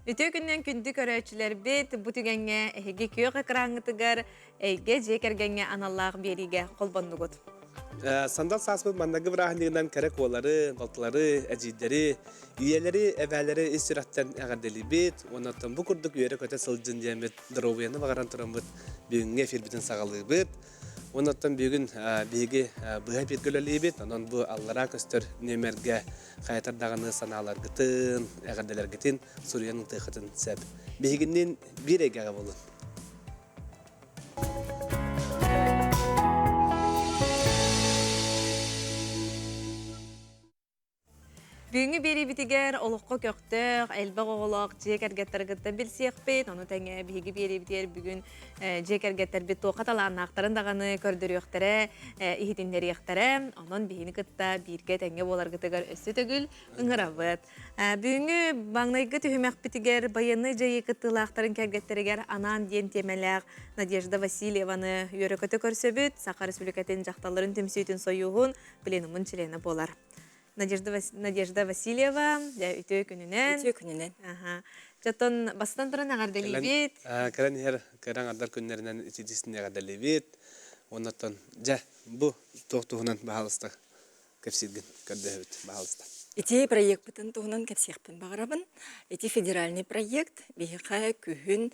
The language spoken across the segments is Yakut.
Үтүө күнүнэн күндү көрөөччүлэрбит, бу түгэҥҥэ эһиги күөх экраҥҥытыгар эйгэ дьиэ кэргэҥҥэ аналлаах биэриигэ холбоннугут. Сандал сааспыт манныгы бырааһынньыгынан кэрэ куолары, балтылары, эдьиийдэри, ийэлэри, эбээлэри ис сүрэхтэн эҕэрдэлиибит уонна оттон бу курдук үөрэ-көтө сылдьын диэммит доруобуйаны баҕаран тураммыт бүгүҥҥү эфирбитин саҕалыыбыт. Уонна оттон бүгүн биһиги быһа эфиргэ үлэлиибит, онон бу аллараа көстөр нүөмэргэ хайатар даҕаны санааларгытын, эҕэрдэлэргитин суруйан ытыаххытын сөп. Биһигинниин биир эйгэҕэ буолун. Бүгүҥҥү биэриибитигэр олоххо көхтөөх, элбэх оҕолоох дьиэ кэргэттэри кытта билсиэхпит. Ону тэҥэ биһиги биэриибитигэр бүгүн дьиэ кэргэттэрбит туохха талааннаахтарын даҕаны көрдөрүөхтэрэ, иһитиннэриэхтэрэ. Онон биһини кытта бииргэ тэҥҥэ буоларгытыгар өссө төгүл ыҥырабыт. Бүгүҥҥү маҥнайгы түһүмэхпитигэр байыаннай дьайыы кыттыылаахтарын кэргэттэригэр анаан диэн тиэмэлээх Надежда Васильеваны үөрэ-көтө көрсөбүт. Саха Республикатын дьахталларын түмсүүтүн сойууһун пленумун чилиэнэ буолар. Надежда, Вас... Надежда Васильева, дьэ, үтүө күнүнэн. Үтүө күнүнэн. Аха. Дьоттон бастан туран эҕэрдэлиибит. Кэлэн иһэр кэрэ аҥардар күннэринэн ититисин эҕэрдэлиибит. Оннуттан дьэ, бу туох туһунан баһаалыста кэпсииргин көрдөһөбүт, баһаалыста. Ити проекпытын туһунан кэпсиэхпин баҕарабын. Ити федеральный проект биһиэхэ күһүн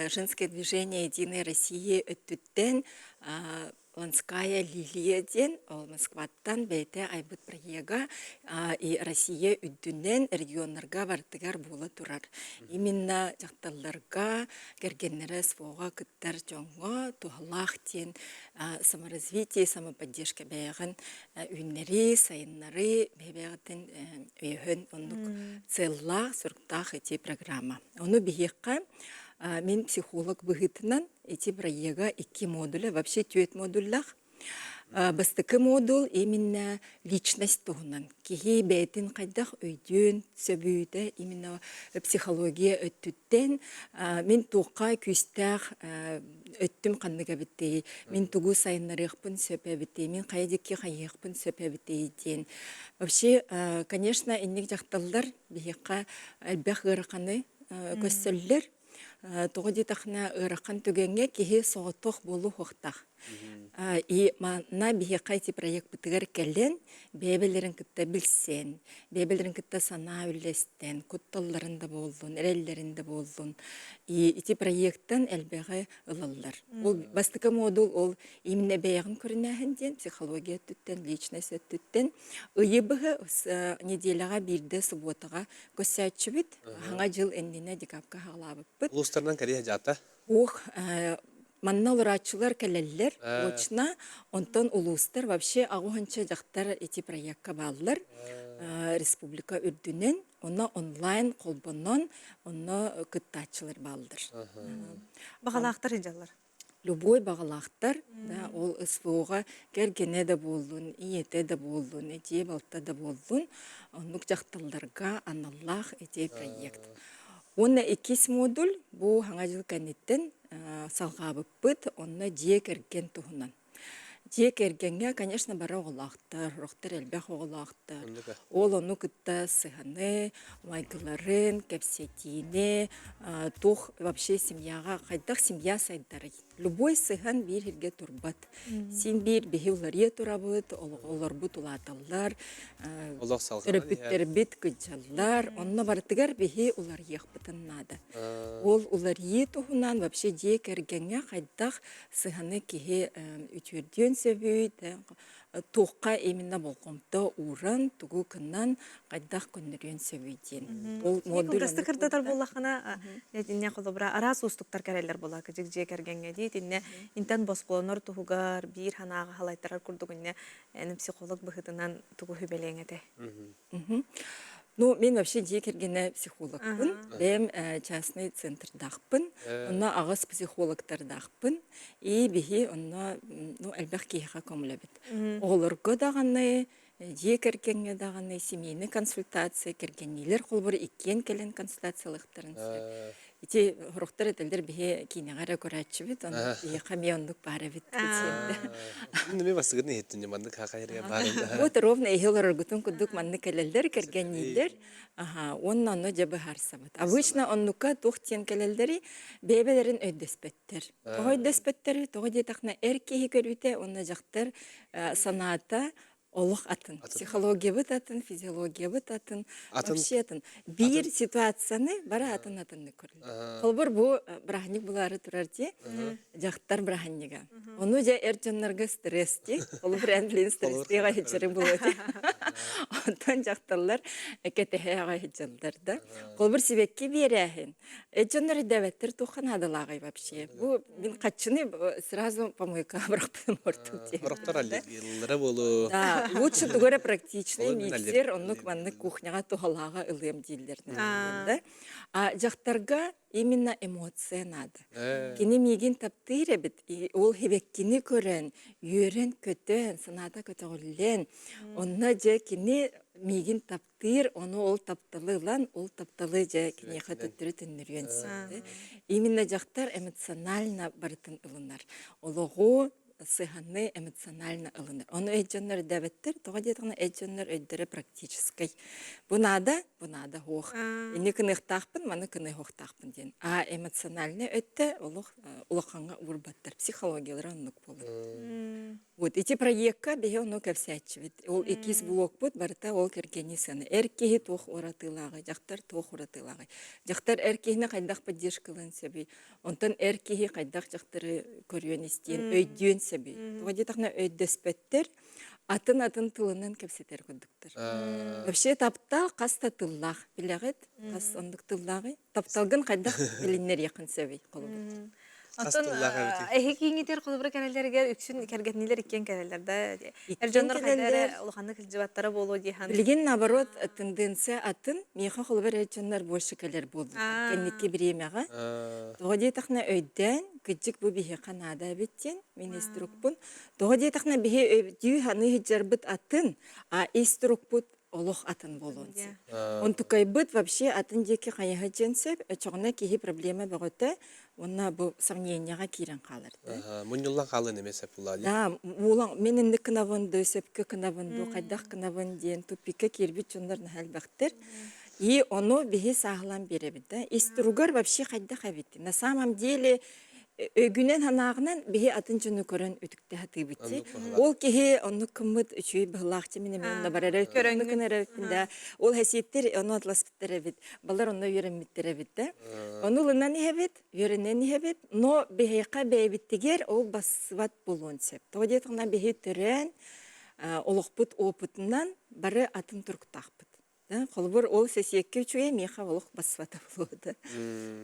женское движение Единой России өттүттэн Ланская Лилия диэн ол Москваттан бэйэтэ айбыт проега и Россия үрдүнэн регионнарга барытыгар буола турар. Именно дьахталларга кэргэннэрэ СВО-ҕа кыттар дьоҥҥо туһалаах диэн саморазвитие, самоподдержка бэйэҕин үүннэрии, сайыннарыы бэйэҕитин өйөһөн оннук сыаллаах, соруктаах ити программа. Ону биһиэхэ мин психолог быһыытынан Эти проега икки модуля, вообще түөрт модуллаах. Бастакы модул именно личность туһунан. Киһи бэйэтин хайдах өйдүөн сөбүүтэ именно психология өттүттэн мин туохха күүстээх өттүм ханнык эбитий, мин тугу сайыннарыахпын сөп эбитий, мин хайа диэки хайыахпын сөп эбитий диэн. Вообще, конечно, инник дьахталлар биһиэхэ элбэх ыараханы көрсөллөр. Тоҕо диэтэххинэ, ыарахан түгэҥҥэ киһи соҕотох буолуохтаах. И манна биһиэхэ ити проекпытыгар кэлэн, бэйэ-бэйэлэрин кытта билсэн, бэйэ-бэйэлэрин кытта санаа үллэстэн, кутталларын да буоллун, эрэллэрин да буоллун, и ити проектан элбэҕи ылаллар. Ол бастакы модул ол именно бэйэҕин көрүнээһин диэн психология өттүттэн, личность өттүттэн ыйы быһа неделяҕа биирдэ субуотаҕа Көссөөччүбүт Хаҥа дьыл иннинэ декабка хаалаабыппыт. Улуустарынан кэлиэ дьаата. Уох, манна олорааччылар кэлэллэр очно, онтон улуустар вообще аҕуһанча дьахтар ити проекка бааллар республика үрдүнэн, онно онлайн холбонон, онно кыттааччылар бааллар. Баҕалаахтар дьаллар. Любой баҕалаахтар да ол СВО-ҕа кэргэнэ да буоллун, ийэтэ да буоллун, эдьиийэ балта да буоллун, оннук дьахталларга аналлаах ити проект. Уонна иккис модуль бу Хаҥа дьыл кэнниттэн салҕаабыппыт, онно дьиэ кэргэн туһунан. Дьиэ кэргэҥҥэ, конечно, бары оҕолоохтор, сорохтор элбэх оҕолоохтор. Ол ону кытта сыһаны, майгыларын, кэпсэтиини, туох вообще семьяҕа хайдах семья сайдарый? Любой сыһан биир сиргэ турбат. Син биир биһи уларыйа турабыт, олорбут улааталлар, төрөппүттэрбит кыдьаллар, онно барытыгар биһи уларыйыахпытын наада. Ол уларыйыы туһунан вообще дьиэ кэргэҥҥэ хайдах сыһаны киһи үтүөрдүөн сөбүй, туохха именно болҕомто ууран, тугу гынан, хайдах көннөрүөн сөбүй диэн. Ол модуль Кылгастык кырдатар буоллаххына, итиннэ холобура араас уустуктар кэрэллэр буолла кыдьык дьиэ кэргэҥҥэ дии итиннэ интэн босхолонор туһугар биир санааҕа халайтарар курдук иннэ эн психолог быһыытынан тугу сүбэлиэҥ этэй? Ну, мен вообще дьиэ кэргэнэ психологпын. Бэйэм частный центрдаахпын. Онно аҕыс психологтардаахпын. И биһи онно ну, элбэх киһиэхэ көмөлөбүт. Оҕолорго даҕаны, дьиэ кэргэҥҥэ даҕаны семейный консультация, кэргэнниилэр холобур иккиэн кэлэн консультациялыахтарын сөп. Ити сорохтор этэллэр биһи киинэҕэ эрэ көрөөччүбүт, онно биһиэхэ эмиэ оннук баар эбит диэн. Мин бастыгын иһиттин маннык хахайрыга баар. Вот ровно эһи олороргутун курдук маннык кэлэллэр, кэргэннииллэр. Аха, уонна онно дьэ быһаарсабыт. Обычно оннукка туох диэн кэлэллэрий бэйэбэлэрин өйдөспөттөр. Тоҕо өйдөспөттөрүй? Тоҕо диэтэххинэ эр киһи көрүүтэ уонна дьахтар санаата олох атын. Психологиябыт атын, физиологиябыт атын, вообще атын. Биир ситуацияны бары атын-атыннык көрөллөр. Холобур, бу бырааһынньык булаары турар дии, дьахтар бырааһынньыга. Ону дьэ эр дьоннорго стресс дии. Холобур, эн билин стресстиэҕэ иһиччэри буолуо дии. Онтон дьахталлар кэтэһээҕэ иһиччэллэр да. Холобур, сибэкки биэрээһин. Эр дьоннор өйдөөбөттөр туохха наадалааҕый вообще? Бу мин хаччыны сразу помойка бырахпытым ордук диэн. Сорохтор аллергиялара буолуо. Да, лучше тугу эрэ практичный миксер, оннук маннык кухняҕа туһалааҕа ылыам дииллэр да. А дьахтарга именно эмоция надо. Кини миигин таптыыр эбит, ол хибэккини көрөн, үөрэн-көтөн, санаата көтөҕүллэн, онно дьэ кини миигин таптыыр, ону ол тапталы ылан, ол тапталы дьэ киниэхэ төттөрү төннөрүөн сөп. Именно дьахтар эмоционально барытын ылынар. Олоҕу сыһаны эмоционально ылынар. Ону эр дьоннор өйдөөбөттөр. Тоҕо диэтэххинэ эр дьоннор өйдөрө практическай. Бу наада, бу наада суох. Инни кыныахтаахпын, маны кыныахтаахпын диэн. А эмоциональный өттө олох улахаҥҥа уурбаттар. Психологиялара оннук буолар. Вот ити проекка биһи ону кэпсээччибит. Ол иккис блокпут барыта ол кэргэни сыана. Эр киһи туох уратыылааҕый, дьахтар туох уратыылааҕый. Дьахтар эр киһини хайдах поддержкалыан сөбүй, онтон эр киһи хайдах дьахтары көрүөн истиэн, өйдүөн сөбүй. Тоҕо диэтэххинэ өйдөспөттөр, атын-атын тылынан кэпсэтэр курдуктар. Вообще таптал хас да тыллаах билэҕит, хас оннук тыллааҕый? Тапталгын хайдах билиннэриэххин сөбүй холобур? Оттон эһи кииҥитер холобура кэлэллэригэр үксүн кэргэтинилэр иккиэн кэлэллэр да эр дьоннор хайда эрэ улаханнык сылдьыбаттара буолуо диэхан Билигин наоборот тенденция атын миэхэ холобур эр дьоннор больше кэлэр буоллулар кэнники бириэмэҕэ тоҕо диэтэхинэ өйдөөн кырдьык бу биһиэхэ наада эбит диэн мин ис турукпун тоҕо диэтэхинэ биһи өйдүү саныы сылдьарбыт атын а ис турукпут олох атын буолуон сөп. Онтукайбыт вообще атын диэки хайаһа диэн сөп. Өчөҕүнэ киһи проблема бөҕөтө уонна бу сомненияҕа киирэн хаалар да. Мунньуллан хаалыан эмиэ сөп буолла Да, уулан мен инник кынабын ду, сөпкө кынабын ду, хайдах кынабын диэн тупикка киирбит дьоннор наһаа элбэхтэр. И ону биһи сааһылаан биэрэбит да. Ис туругар вообще хайдах эбит. На самом деле өйгүнэн санааҕынан биһи атын дьону көрөн үтүктэ сатыыбыт дии. Ол киһи оннук кыммыт үчүгэй быһылаах дии мин эмиэ онно барар эбиппин гынар эбиппин да ол хэсиэттэр ону атласпыттар эбит балар онно үөрэммиттэр эбит да ону ылынан иһэбит үөрэнэн иһэбит но биһиэхэ бэйэбиттигэр ол бассыбат буолуон сөп тоҕо диэтэххинэ биһи төрөөн олохпут опытынан бары атын туруктаахпыт Холобур, ол сэсиэккэ үчүгэй, миэхэ олох баспата буолуота.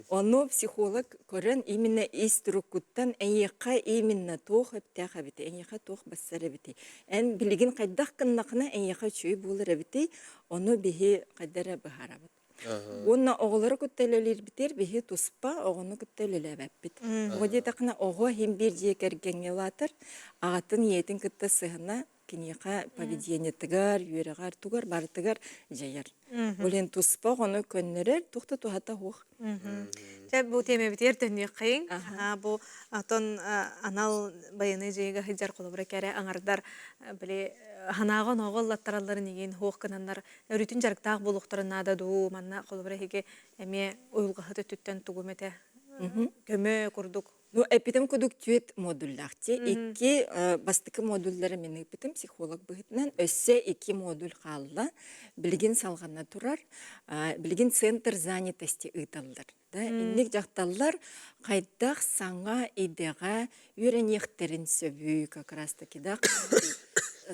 Ону психолог көрөн именно ис туруккуттан эйиэхэ именно туох эптээх эбитий, эйиэхэ туох бассар эбитий, эн билигин хайдах гыннахына эйиэхэ үчүгэй буолар эбитий, ону биһи хайда эрэ быһаарабыт. Уонна оҕолору кытта үлэлиирбитигэр биһи туспа оҕону кытта үлэлээбэппит. Оҕо диэтэххинэ оҕо иһин биир дьиэ кэргэҥҥэ улаатар, аҕатын ийэтин кытта сыһына киниэхэ поведениетыгар, үөрэҕэр, тугар барытыгар дьайар. Ол иһин туспа оҕону көннөрөр туох да туһата суох. Чэ, бу тиэмэбитигэр төннүөххэйиҥ. Бу отон анал байыаннай дьайыыга сылдьар холобура кэрэ аҥардар били санааҕа онооҕо ыллаттаралларын игин суох гынаннар өрүтүн дьарыктаах буолуохтарын наада дуу манна холобура эһиги эмиэ уйулҕаһыт өттүттэн тугум этэ көмө курдук Ну, эппитим курдук түөрт модуллаах дии. Икки бастакы модуллары мин ыыппытым психолог быһыытынан. Өссө икки модуль хаалла. Билигин салҕана турар. Билигин центр занятости ыыталлар. Да, инник дьахталлар хайдах саҥа идэҕэ үөрэниэхтэрин сөбүй как раз таки да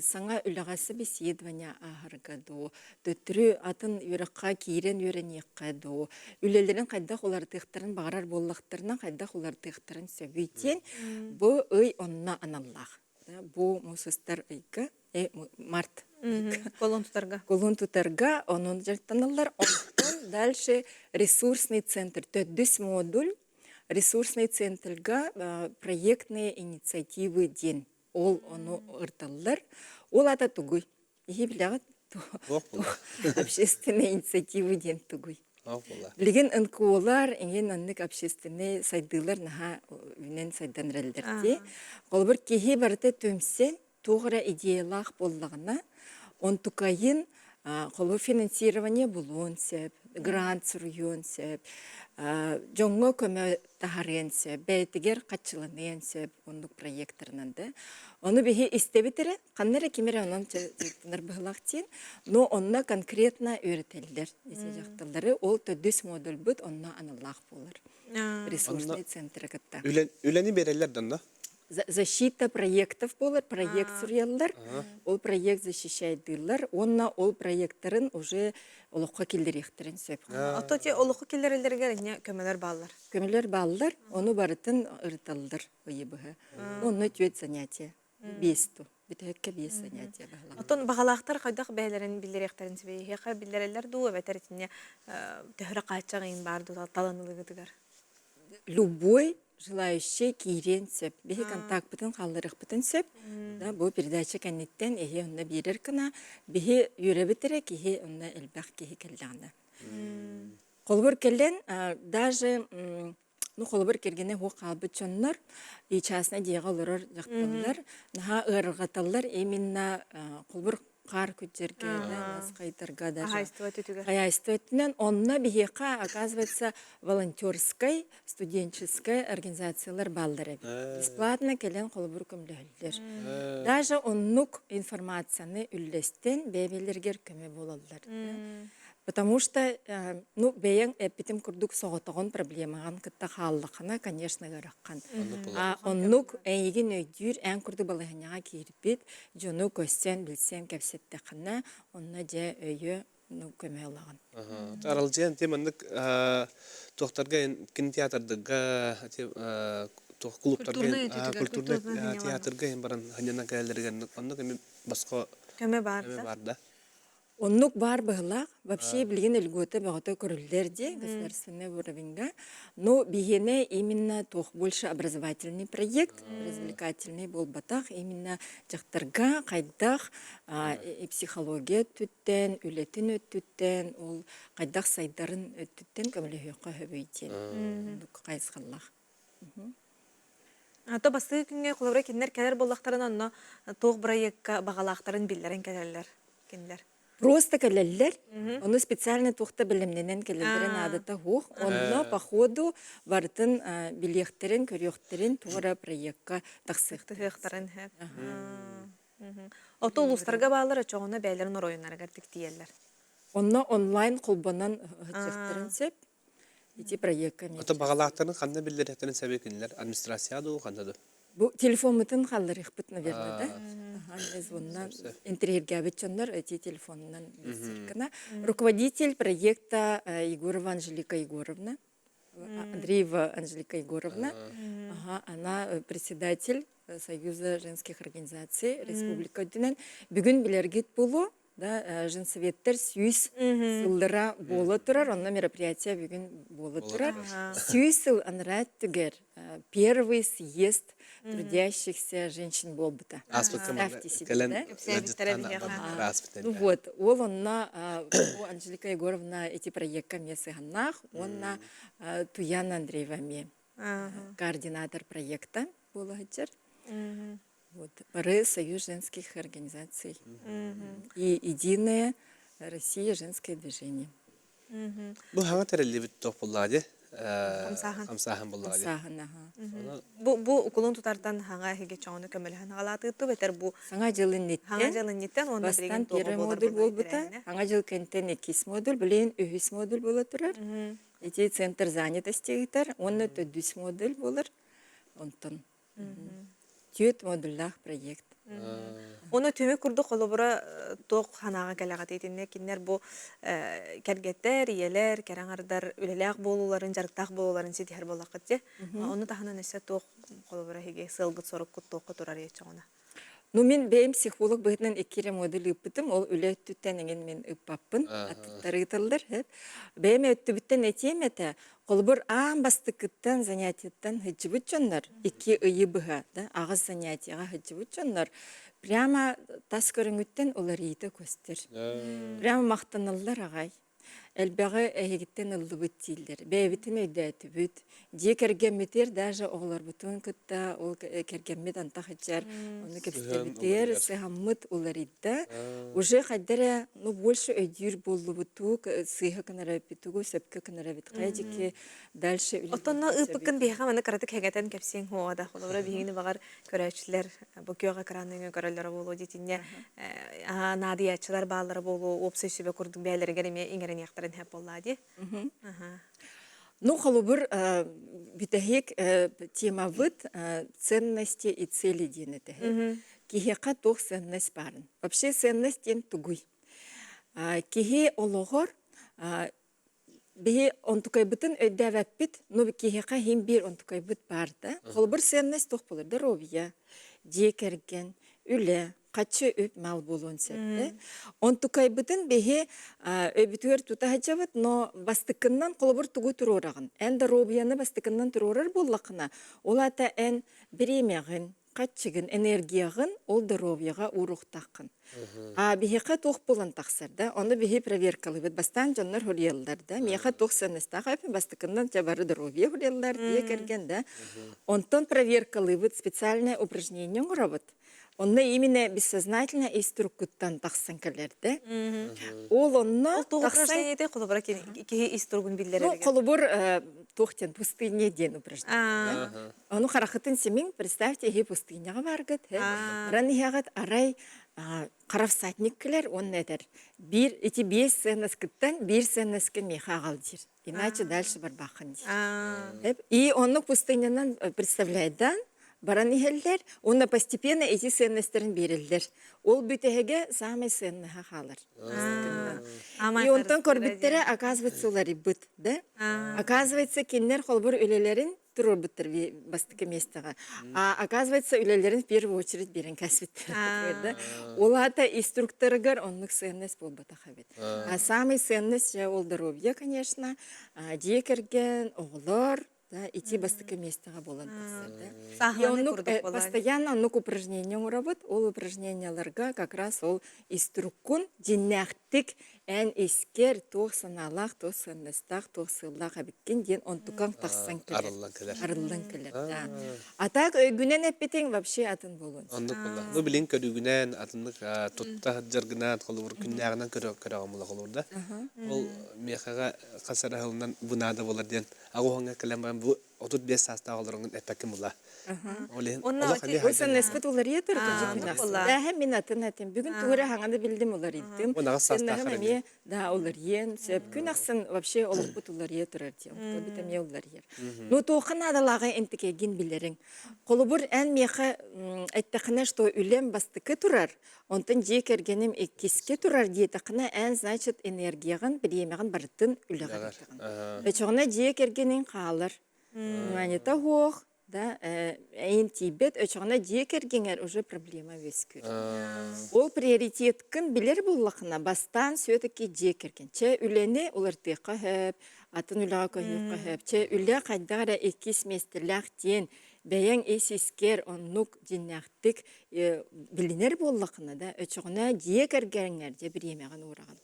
саҥа үлэҕэ собеседование ааһарга дуу, төттөрү атын үөрэххэ киирэн үөрэниэххэ дуу, үлэлэрин хайдах уларытыахтарын баҕарар буоллахтарына хайдах уларытыахтарын сөбүй диэн бу ый онно аналлаах. Бу муус устар ыйга, март Колун тутарга. Колун тутарга онон дьарыктаналлар. Онтон дальше ресурсный центр, төрдүс модуль ресурсный центрга проектные инициативы диэн ол ону ырталлар. Ол ата тугуй? Иһи билэҕит? Общественные инициативы диэн тугуй? Билигин НКОлар иҥин оннук общественнай сайдыылар наһаа үүнэн сайдан эрэллэр дии. Холобур, киһи барыта түмсэн туох эрэ идеялаах буоллаҕына, онтукайын холобур финансирование булуон сөп, грант суруйуон сөп, дьоҥҥо көмө таһарыан сөп, бэйэтигэр хаччыланыан сөп оннук проекттарынан да. Ону биһи истэбит эрэ, ханна эрэ ким эрэ онон дьарыктанар быһылаах диэн, но онно конкретно үөрэтэллэр ити дьахталлары. Ол төрдүс модульбут онно аналлаах буолар. Ресурсный центры кытта. Үлэни береллер да онно? Защита проектов буолар, проект суруйаллар, ол проект защищайдыыллар уонна ол проекттарын уже олоххо киллэриэхтэрин сөп. Ото те олоххо киллэрэллэригэр инне көмөлөр бааллар. Көмөлөр бааллар, ону барытын ырыталлар ыйы быһа. Онно түөрт занятие. Биэс ту. Бүтэһиккэ биэс занятие баһылаах. Оттон баҕалаахтар хайдах бэйэлэрин биллэриэхтэрин сибэйиэхэ биллэрэллэр дуу, эбэтэр итиннэ төһөрө хааччах иин баар дуу талан ылыгытыгар? Любой желающий киириэн сөп. Биһи контакпытын хаалларыахпытын сөп. Да, бу передача кэнниттэн эһи онно биэрэр гына биһи үөрэбит эрэ киһи онно элбэх киһи кэллэҕинэ. Холобур кэлэн даже ну холобур кэргэнэ суох хаалбыт дьоннор и частный дьиэҕэ олорор дьахталлар наһаа ыарырҕаталлар именно холобур хаар күддьэргэ хайдарга даже Хаһаайыстыба өттүгэр. хаһаайыстыба өттүнэн онно биһиэхэ оказывается волонтерскай студенческай организациялар бааллар эбит бесплатно кэлэн холобур көмөлөһөллөр даже оннук информацияны үллэстэн бэйэ-бэйэлэригэр көмө буолаллар Потому что, ну, бэйэҥ эппитим курдук соҕотоҕун проблемаҕын кытта хааллаххына, конечно, ыараххан. А оннук эйигин өйдүүр, эн курдук балаһыанньаҕа киирбит дьону көрсөн, билсэн кэпсэттэххинэ, онно дьэ өйө ну, көмө ылаҕын. Аралдьыйан ти маннык туохтарга кинотеатрдарга туох клубтарга культурный театрга баран ханньанан кэлэллэригэр оннук эми босхо Көмө баар көмө да? бар да. Оннук баар быһылаах. Вообще билигин льгота бөҕөтө көрүллэр дии государственный уровеньга. Но биһиэнэ именно туох больше образовательный проект, развлекательный буолбатах. Именно дьахтарга хайдах психология өттүттэн, үлэтин өттүттэн, ол хайдах сайдарын өттүттэн көмөлөһүөххэ сөбүй диэн оннук хайысхаллаах. То бастакы күҥҥэ холобура кинилэр кэлэр буоллахтарына онно туох бырайыакка баҕалаахтарын биллэрэн кэлэллэр кинилэр. Просто кэлэллэр, ону специально туохта бэлэмнэнэн кэлэллэрэ наадата суох. Онно по ходу барытын билиэхтэрин, көрүөхтэрин туора проекка тахсыахтарын Тыһыахтарын сөп. Ото улуустарга бааллар очоҕуна бэйэлэрин оройуоннарыгар тиийэллэр. Онно онлайн холбонон ыһыахтарын сөп. Ити проекка эмиэ. Ото баҕалаахтарын ханна биллэриэхтэрин сөбүй кинилэр администрация дуу ханна дуу? Бу телефоммутун халларыахпыт, наверное, да? Ага, звонна интэриэһиргээбит дьоннор эти телефонунан билсэр Руководитель проекта Егорова Анжелика Егоровна. Андреева Анжелика Егоровна. Ага, она председатель Союза женских организаций Республика үрдүнэн. Бүгүн билэргит буолуо, да, женсоветтер 100 сыллара буола турар, онно мероприятие бүгүн буола турар. 100 сыл анараа түгэр первый съезд трудящихся женщин буолбута. Представьте себе, да? Ну вот, ол онно Анжелика Егоровна эти проектка эмиэ сыһаннаах, уонна Туяна Андреева эмиэ координатор проекта буола сылдьар. Вот. Бары Союз женских организаций и Единая Россия женское движение. Бу хаҥа тэриллибит туох буоллаҕа дии? Хамсааһын. Хамсааһын буоллаҕа дии. Хамсааһын, аха. Бу бу укулун тутартан хаҥа эһиги чоҥону көмөлөһөн аҕалаатыытту бэтэр бу Саҥа дьыл инниттэн хаҥа дьыл инниттэн уонна бастан билигин туоҕа первый буолар модуль буолбута, тэрээһинэ. хаҥа дьыл кэнтэн иккис модуль, билигин үһүс модуль буола турар. Ити центр занятости ыытар уонна төрдүс модуль буолар. Онтон Түөрт модульлаах проект. Ону түмүк курдук холобура туох санааҕа кэлэҕит итиннэ кинилэр бу кэргэттэр, ийэлэр, кэрэ аҥардар үлэлээх буолууларын, дьарыктаах буолууларын ситиһэр буоллаххыт дии. Ону таһынан өссө туох холобура эһиги сыалгыт-соруккут туохха турар иэччэҕинэ? Ну, мин бэйэм психолог быһыытынан икки эрэ модуль ыыппытым. Ол үлэ өттүттэн эҥин мин ыыппаппын. Аттары ыыталлар. Бэйэм өттүбүттэн этиэм этэ. Холобур, аан бастакыттан занятиеттан сылдьыбыт дьоннор, икки ыйы быһа, да, аҕыс занятиеҕа сылдьыбыт дьоннор прямо тас көрүҥүттэн уларыйыыта көстөр. Прямо махтаналлар аҕай. Элбэҕи эһигиттэн ыллыбыт дииллэр. Бэйэбитин өйдөөтүбүт. Дьиэ кэргэммитигэр даже оҕолорбутун кытта ол кэргэммит антах ичэр ону кэпсэтэбитигэр сыһаммыт уларыйда. Уже хайда эрэ ну больше өйдүүр буоллубутуу сыыһа гынар эбиппит тугу сөпкө гынар эбит хайа дьики дальше Оттонно ыыппыккын биһиэхэ маны кыратык хэгэтэн кэпсиэҥ хуоҕа да холобура биһигини баҕар көрөөччүлэр бу күөх экран көрөллөрө буолуо диитиннэ наадыйааччылар бааллара буолуо уопсай сүбэ курдук бэйэлэригэр эмиэ иҥэриниэхтэрин сөп буоллаа дии. Ну, холобур, бүтэһик темабыт ценности и цели диэн этэ. Киһиэхэ туох ценность баарын. Вообще ценность диэн тугуй? Киһи олоҕор Биһи онтукайбытын өйдөөбөппүт, но киһиэхэ иһин биир онтукайбыт баар да. Холобур, сыаннас туох буолар? Доруобуйа, дьиэ кэргэн, үлэ, хаччы үп мал буолуон сөп да. Онтукайбытын биһи өйбүтүгэр тута сылдьабыт, но бастакыннан холобур тугу туруораҕын? Эн доруобуйаны бастакыннан туруорар буоллаххына, ол аата эн бириэмэҕин, хаччыгын, энергияҕын ол доруобуйаҕа ууруохтааххын. А биһиэхэ туох буолан тахсар да, ону биһи проверкалыыбыт. Бастаан дьоннор хуруйаллар да, миэхэ туох сыаннастаах эппин бастакыннан дьэ бары доруобуйа хуруйаллар дьиэ кэргэн да. Онтон проверкалыыбыт, специальное упражнение оҥоробут. Онно именно бессознательно ис туруккуттан тахсан кэлэр да. Ол онно Ол туох тахсан упражнение холобура киһи ис туругун ну, биллэрэригэр. холобур, туох диэн пустыня диэн упражнение. Ону харахытын симиҥ, представьте, эһи пустыняҕа бааргыт, баран иһэҕит, арай хара всадник кэлэр уонна этэр, биир ити биэс сыаннаскыттан биир сыаннаска миэхэ аҕал диир, иначе дальше барбааххын диир. И оннук пустынянан представляйдан баран иһэллэр, уонна постепенно эти сыаннастарын биэрэллэр. Ол бүтэһигэ самай сыаннаһа хаалар. И онтон көрбүттэрэ, оказывается, уларыйбыт, да? Оказывается, кинилэр холбур үлэлэрин туруорбуттар бастакы миэстэҕэ. А оказывается, үлэлэрин в первую очередь биэрэн кээспиттэр. Да? Ол аата инструкторыгар оннук сыанность буолбатах эбит. А самый ценность ол здоровье, конечно, дьиэ кэргэн, оҕолор, да, ити бастакы миэстэҕэ буолан тахсар. Да? И оннук постоянно оннук упражнение оҥоробут. Ол упражненияларга как раз ол инструккун дьиннээхтик Эн искэр туох санаалаах, туох сыаннастаах, туох сыаллаах эбиккин диэн онтукаҥ тахсан кэлэр. Арыллан кэлэр. Арыллан кэлэр, да. А так өйгүнэн эппитиҥ вообще атын буолуон сөп. Оннук буолла. Ну билин көрүүгүнэн, атыннык тутта сылдьаргынан, холобур күннээҕинэн көрөҕүн була холобур да. Ол миэхэҕэ хас эрэ сылынан бу наада буолар диэн аҕуһаҥҥа кэлэн баран бу 35 саастаах олороҥҥун эппэккин була. Ол иһин Онно олох эмиэ Ой, хайдан сэннэспит уларыйа турда Оннук күн буолла. Даһа мин атын этим. Бүгүн тугу эрэ хаҥаны билдим уларыйдым. 18 саастаах Сэннэһим эмиэ. эмиэ да уларыйан сөп. Күн ахсын вообще олохпут уларыйа турар диэн. Бит эмиэ уларыйар. Ну туохха наадалааҕы энтикэгин билэриҥ. Холобур, эн миэхэ эттэхинэ, что үлэм бастакы турар, онтон дьиэ кэргэним иккиске турар диэтэххинэ, эн, значит, энергияҕын, бириэмэҕин барытын үлэҕэ Үлэҕэр. ыытаҕын. Өчөҕүнэ дьиэ кэргэниҥ хаалар. Вниманиета суох, да, эйин тиийбэт, өчөҕүнэ дьиэ кэргэҥэр уже проблема үөскүүр. Ол приоритеткын билэр буоллахына, бастаан все-таки дьиэ кэргэн. Чэ, үлэни уларытыахха сөп, атын үлэҕэ көһүөххэ сөп. Чэ, үлэ хайдах эрэ иккис миэстэлээх диэн бэйэҥ ис-искэр оннук дьиннээхтик билинэр буоллахына да, өчөҕүнэ дьиэ кэргэҥҥэр дьэ бириэмэҕин уураҕын.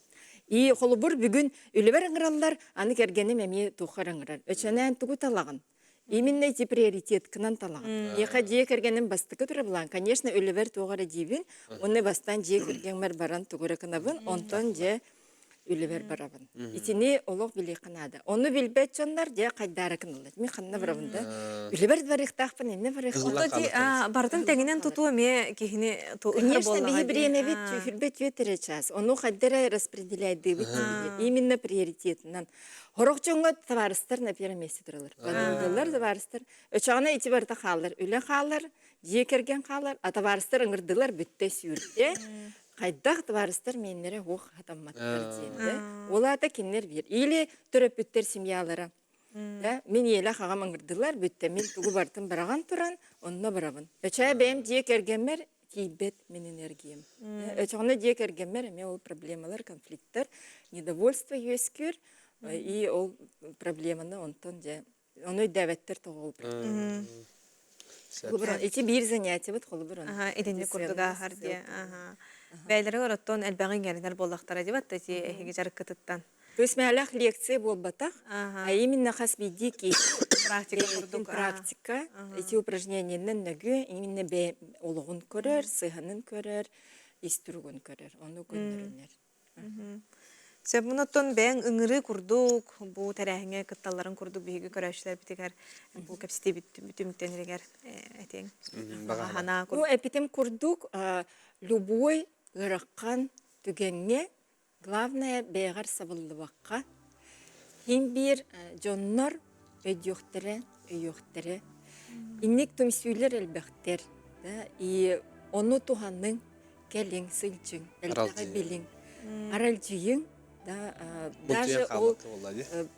И холобур бүгүн үлэбэр ыҥыраллар, аны кэргэним эмиэ туоххар ыҥырар. Өчөнөөн тугу талаҕын? Именно эти приоритеткынан талаҕын. Миэхэ дьиэ кэргэним бастакы турар былаан. Конечно, үлэбэр туох эрэ диибин, уонна бастаан дьиэ кэргэммэр баран тугу эрэ гынабын, онтон дьэ үлэбэр барабын. Итини олох билиэххэ наада. Ону билбэт дьоннор дьэ хайдаары гыналлар. Мин ханна барабын да? Үлэбэр барыахтаахпын, иннэ барыахтаахпын. Ото ди барытын тэҥинэн тутуу эмиэ киһини Конечно, биһи бириэмэбит түһүрбэт үөт эрэ час. Ону хайда эрэ распределяйдыыбыт Именно приоритетынан. Хорох дьоҥҥо табаарыстар на первом месте туралар. Подругалар, табаарыстар. Өчөҕүнэ ити барыта хаалар. Үлэ хаалар, дьиэ кэргэн хаалар, а табаарыстар ыҥырдылар, бүттэ сүүрдэ. Хайдах табаарыстар миэннэрэ уох хатамматтар диэн да. Ол аата кинилэр биир. Или төрөппүттэр семьялара. Да, мин ийэлээх аҕам ыҥырдылар, бүттэ мин тугу барытын быраҕан туран, онно барабын. Өчөө бэйэм дьиэ кэргэммэр тиийбэт мин энергиям. Өчөҕүнэ дьиэ кэргэммэр эмиэ ол проблемалар, конфликттар, недовольство үөскүүр, и ол проблеманы онтон дьэ ону өйдөөбөттөр тоҕо ол Холобур, ити биир занятиебыт холобур итинник курдук ааһар диye. Бэйэлэригэр оттон элбэҕи иҥэринэр буоллахтара дибат ити эһиги дьарыккытыттан. То есть мээлэх лекция буолбатах, а именно хас биирдии киһи практика курдук практика ити упражнениеннэн нөгүө именно бэйэ олоҕун көрөр, сыһанын көрөр, ис туругун көрөр, ону көннөрүнэр. Сөп оттон бэйэҥ ыҥырыы курдук бу тэрээһиҥҥэ кытталларын курдук биһиги көрөөччүлэрбитигэр бу кэпсэтиибит түмүктэнэригэр этиэҥ. Баҕа Ну, эпитим курдук любой ыарахан түгэҥҥэ главное бэйэҕэр сабыллыбакка хин биир дьоннор өйдүөхтэрэ, өйүөхтэрэ. Инник түмсүүлэр элбэхтэр. Да, и ону туһаныҥ, кэлиҥ, сылдьыҥ, элбэҕи билиҥ, аралдьыйыҥ, да, даже ол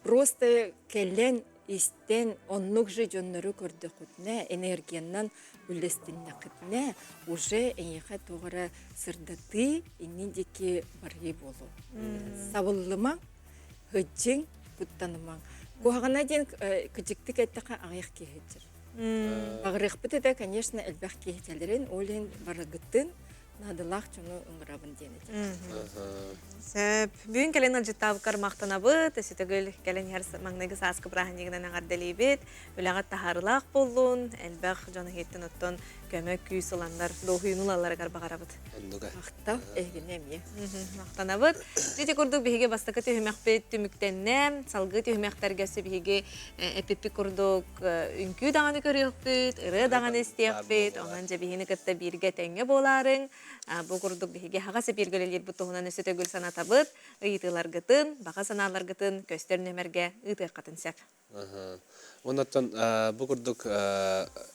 просто кэлэн истэн оннук же дьоннору көрдөххүтүнэ, энергиянан үллэстиннэххитинэ, уже эйиэхэ туох эрэ сырдатыы иннин диэки барыы буолуо. Сабыллымаҥ, һыдьыҥ, куттанымаҥ. Куһаҕана диэн кыдьыктык эттэххэ аҕыйах киһи сылдьар. Аҕырыахпыт этэ, конечно, элбэх киһи кэлэрин, ол иһин барыгытын наадалаах дьону ыҥырабын диэн этим. Сөп. Бүгүн кэлэн ыалдьыттаабыккар махтанабыт. Өссө төгүл кэлэн иһэр маҥнайгы сааскы бырааһынньыгынан эҕэрдэлиибит. Үлэҕит таһаарыылаах буоллун, элбэх дьон иһиттэн оттон көмө күүс ыланнар, дуоһуйууну ылалларыгар баҕарабыт. Оннуга. Махтал, эһигини эмиэ. Махтанабыт. Ити курдук биһиги бастакы түһүмэхпит түмүктэннэ. Салгыы түһүмэхтэргэ өссө биһиги эпиппит курдук үҥкүү даҕаны көрүөхпүт, ырыа даҕаны истиэхпит. Онон дьэ биһини кытта бииргэ тэҥҥэ буолаарыҥ. Бу курдук биһиги аһаҕас эпииргэ үлэлиирбит туһунан өссө төгүл санатабыт. Ыйытыыларгытын, баҕа санааларгытын көстөр нүөмэргэ ыытыаххытын сөп. Оннуттан бу курдук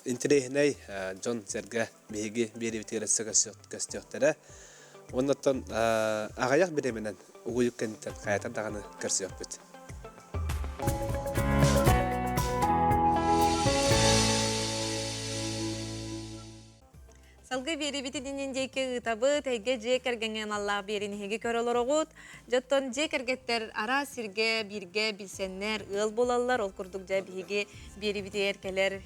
интэриэһинэй дьон-сэргэ биһиги биэриибитигэр өссө көстүөхтэрэ. Оннуттан аҕыйах бириэмэнэн угуйук кэнниттэн хайатар даҕаны көрсүөхпүт. Салгыы биэрибити динин диэки ыытабыт, эйгэ дьиэ кэргэҥҥэ аналлаах биэрин эһиги көрө олороҕут. Дьоттон дьиэ кэргэттэр араас сиргэ бииргэ билсэннэр ыал буолаллар. Ол курдук дьэ биһиги биэрибитигэр кэлэр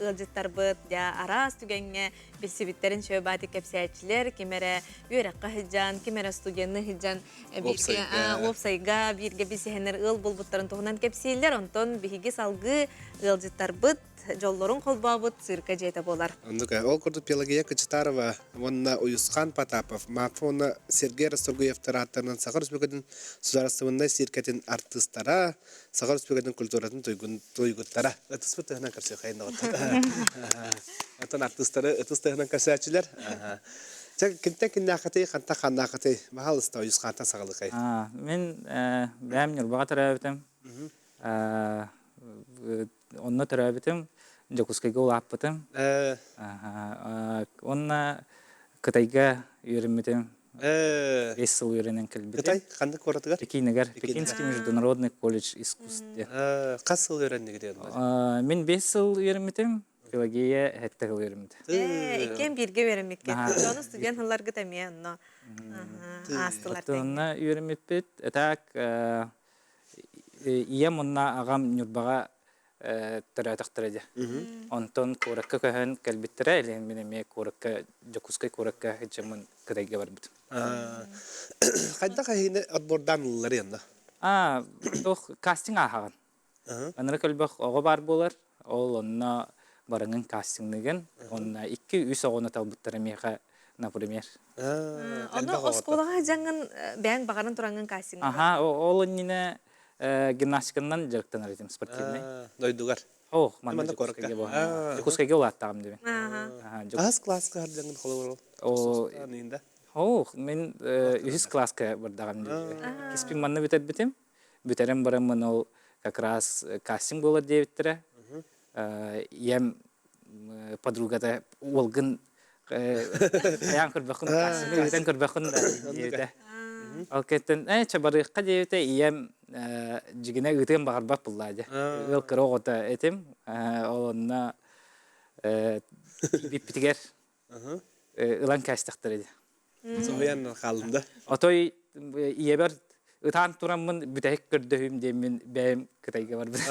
ыалдьыттарбыт дьэ араас түгэҥҥэ билсибиттэрин шөбаати кэпсээччилэр, ким эрэ үөрэххэ сылдьан, ким эрэ студенны сылдьан бииргэ уопсайга бииргэ билсиһэннэр ыал буолбуттарын туһунан кэпсииллэр. Онтон биһиги салгыы ыалдьыттарбыт дьоллорун холбообут цирка дьиэтэ буолар. Оннук ол курдук Пелагея Кычытарова уонна Уйусхан Потапов, Марфа уонна Сергей Расторгуевтар ааттарынан Саха Республикатын судаарыстыбаннай циркэтин артыыстара, Саха Республикатын культуратын туйгуттара. Ытыспыт тыһынан көрсүөххэйин доҕоттор. Оттон артыыстары ытыс тыһынан көрсөөччүлэр. Чэ, кимтэн киннээххитий, хантан ханнааххытый? Баһаалыста Уйусхантан саҕалыкай. Мин бэйэм Ньурбаҕа төрөөбүтүм. Онно төрөөбүтүм, Дьокуускайга улааппытым. Уонна Кытайга үөрэммитим. 5 сыл үөрэнэн кэлбитим. Кытай ханнык куоратыгар? Пекинигэр. Пекинский международный колледж искусств. Хас сыл үөрэннигит? Мин 5 сыл үөрэммитим. Пелагея сэттэ сыл үөрэммитэ. Иккиэн бииргэ үөрэммиккит. Ону студент сылларгыт эмиэ онно аастылар. Онно үөрэммиппит. Так Ийэм уонна аҕам Ньурбаҕа төрөөтөхтөрө дии. Онтон куоракка көһөн кэлбиттэрэ, илин мин эмиэ куоракка, Дьокуускай куоракка сылдьаммын Кытайга барбытым. Хайдах эһигини отбордаан ыллылар янна? Аа, туох кастинг ааһаҕын. Ынырык элбэх оҕо баар буолар. Ол онно барыҥын кастингныгын. Онно 2-3 оҕону талбыттара миэхэ, например. Ону оскуолаҕа дьаҥҥын бэйэҥ баҕаран тураҥҥын кастинг Аха, ол иннинэ гимнастиканан дьарыктанар этим спортивный. Дойдугар. Ох, манна Дьокуускайга буолла. Дьокуускайга улааттаҕым дибин. Аһас класска хардьаҥын холобур Ох, мин үһүс класска бардаҕым дии. Иккиспин манна бүтэрбитим. Бүтэрэн бараммын ол как раз кастинг буолар диэбиттэрэ. Ийэм подругата уолгын хайаан көрбөххүн кастингы ыытан көрбөххүн да диэбитэ. Ол кэнниттэн ээ чэ барыахха диэбитэ ийэм дьигинэ ыытыан баҕарбат буллаа дьэ. Ыал кыра оҕото этим. Ол онно тиийбиппитигэр ылан кээстэхтэрэ дии. Соһуйан хааллым да. Отой ийэбэр ытаан тураммын бүтэһик көрдөһүүм диэммин бэйэм Кытайга барбыт.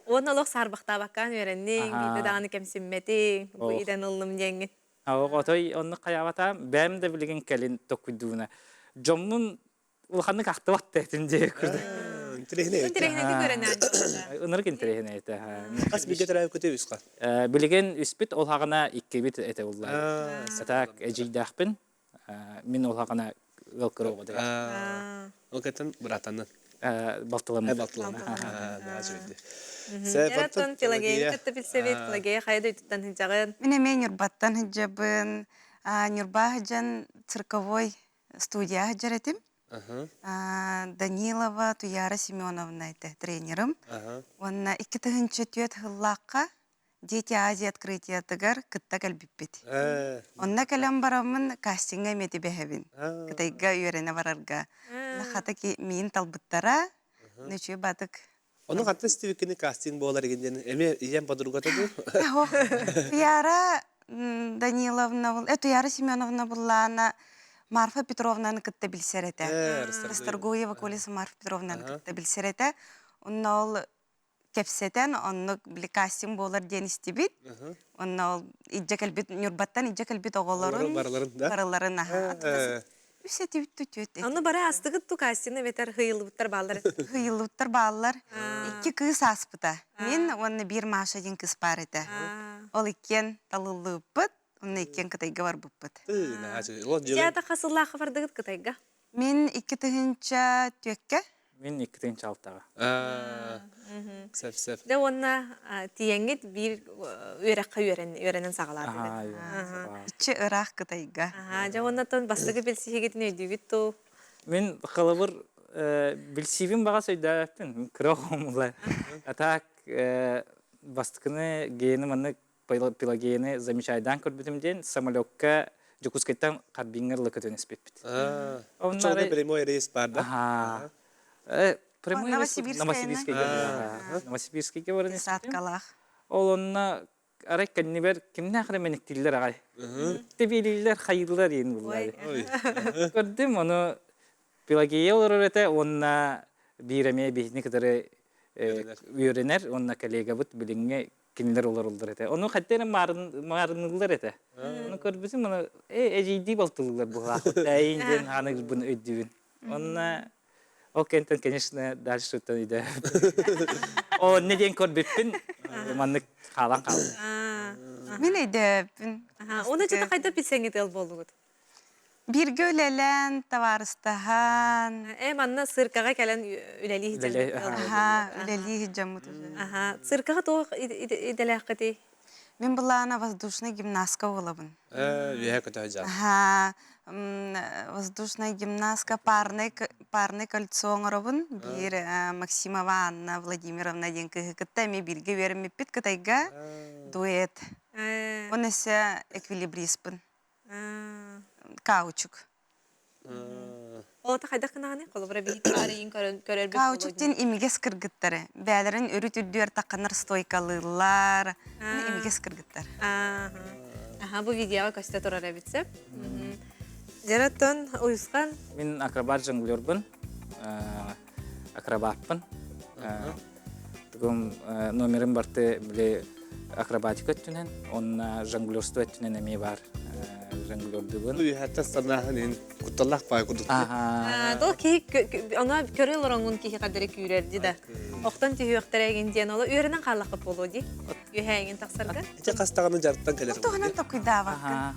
Уонна олох саарбахтаабаккаан үөрэнниҥ, биирдэ даҕаны кэмсиммэтиҥ, бу идэн ыллым диэҥҥин. Отой оннук хайаабатаам, бэйэм да билигин кэлин токуйдууна. Дьоммун Улаханнык ахтыбат этим дии курдук. Интэриэһинэй этэ. Интэриэһинэйдик үөрэнэн. Ынырык интэриэһинэй этэ. Хас бииргэ төрөөбүккүтүй үс хас? Билигин үспүт ол хаҕына иккибит этэ уллаа. Так эдьиийдээхпин. Мин ол хаҕына ыал кыра оҕо дэгэр. Ол кэтэн быраатаннан. Балтыламмыт. Балтыламмыт. Эраттан Пелагеяны кытта билсэбит. Пелагея хайа дойдуттан сылдьаҕын? Мин эмиэ Ньурбаттан сылдьабын. Ньурба сылдьан цирковой студия сылдьар этим. Данилова Туяра Семеновна этэ тренерым. Уонна 2004 сыллаахха Дети Азии открытиятыгар кытта кэлбиппит. Онно кэлэн бараммын кастиҥҥа эмиэ түбэһэбин. Кытайга үөрэнэ барарга. Хата миин талбыттара. Нөчүө батык. Ону ханна истибиккини кастинг буолар игин диэн эмиэ ийэм подругата дуу? Туяра Даниловна, Туяра Семеновна буллаана Марфа Петровнаны кытта билсэр этэ. Расторгуева Колеса Марфа Петровнаны кытта билсэр этэ. Онно ол кэпсэтэн, оннук били кастинг буолар диэн истибит. Онно ол илдьэ кэлбит Ньурбаттан илдьэ кэлбит оҕолорун барыларын да барыларын аха үс этибит түөт Ону бары астыгыт ту кастины бэтэр хыйыллыбыттар бааллар. Хыйыллыбыттар бааллар. Икки кыыс ааспыта. Мин уонна биир Маша диэн кыыс баар этэ. Ол иккиэн талыллыбыппыт, онно иккиэн Кытайга барбыппыт. Дьэ, хас сыллаахха бардыгыт Кытайга? Мин 2004-кэ. Мин 2006-ҕа. Сөп, сөп. Дьэ уонна тиийэҥҥит биир үөрэххэ үөрэнэн саҕалаатыгыт. Иччи ыраах Кытайга. Дьэ уонна бастакы билсиһигитин өйдүүгүт дуу? Мин холобур билсиибин баҕас өйдөөбөппүн. Кыра оҕом А так бастакыны гены маннык Пелагеяны замечайдаан көрбүтүм диэн самолекка Дьокуускайтан Харбиҥҥа ыла көтөн испиппит. Онно прямой рейс бар да? Прямой рейс Новосибирскайга. Новосибирскайга баран испитим. Ол онно арай кэннибэр кимнээх эрэ мэниктииллэр аҕай. Тэбиэлииллэр, хайыыллар диэн буллари. Көрдүм, ону Пелагея олорор этэ уонна биир эмиэ биһини кытары үөрэнэр уонна коллегабыт билиҥҥи кинилэр олороллор этэ. Ону хатта эрэ маарынныыллар этэ. Ону көрбүтүм, ону эдьиийдии балтылыылар быһаахпыт эйин диэн ханыгырбын өйдүүбүн. Онно ол кэнтэн, конечно, дальше оттон идэ. О, не диэн көрбүппүн, маннык хаалан хаалдым. Мин өйдөөппүн. Оны чата хайда билсэҥҥит ыл буоллугут? Бииргэ үлэлээн, табаарыстаһан. Э, манна циркаҕа кэлэн үлэлии сылдьаммыт. Үлэлии сылдьаммыт уже. Аха, циркаҕа туох идэлээххитий? Мин былаана воздушная гимнастка буолабын. Үөһэ көтө сылдьаҕын. Аха, воздушная гимнастка парный парный кольцо оҥоробун. Биир Максимова Анна Владимировна диэн кыыһы кытта эмиэ бииргэ үөрэммиппит Кытайга дуэт. Он өссө эквилибриспын. Каучук. Олото хайдах гынаҕыный? Холобура биһиги арыйын көрөрбүт Каучук диэн имигэс кыргыттары. Бээлэрин өрүт үрдүөр тахханар стойкалыыллар. Имигэс кыргыттар. Аха, бу видеоға көстө турар эбит сөп. Жараттон уйусхан. Мин акробат жонглербын. Акробатпын. Тугум номерым барты били акробатика өттүнэн, онна жонглерство өттүнэн эмиэ бар. Жонглердубун. Үһәттә санааһын ин кутталлах бай курдук. Дол киһи она көрө олороҥун киһи кадары күүрэрди да. Охтон түһүөхтэрэгин диэн ола үөрэнэн хааллахха буолуо ди. Үһээгин тахсарга. Ити хастаҕаны жарттан кэлэр. Туһунан токуйдаабаккын.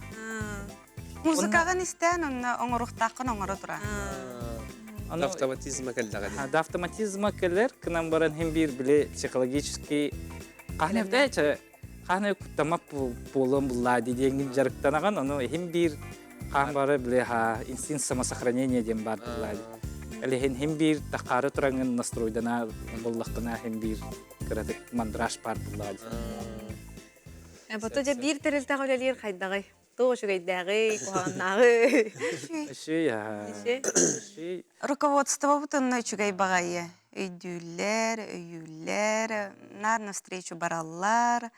Музыкаҕын истээн онно оҥоруохтааххын оҥоро тура. Автоматизма кэллэҕэ. Да автоматизма кэлэр, кынан баран хим биир били психологический хаһан эбдээчэ хаһан куттамап буолуон буллаа дии диэҥҥин дьарыктанаҕын, ону хим биир хаан бары били ха инстинкт самосохранения диэн баар буллаа дии. Элиһин хим биир тахаары тураҥын настройдана буллаххына хим биир кыратык мандраж баар буллаа дии. Бото дьэ биир тэрилтэҕэ үлэлиир хайдаҕый? Туох үчүгэйдээҕий, куһаҕаннааҕый? Үчүгэй. Руководствобут онно үчүгэй баҕайы. Өйдүүллэр, өйүүллэр, наар навстречу бараллар.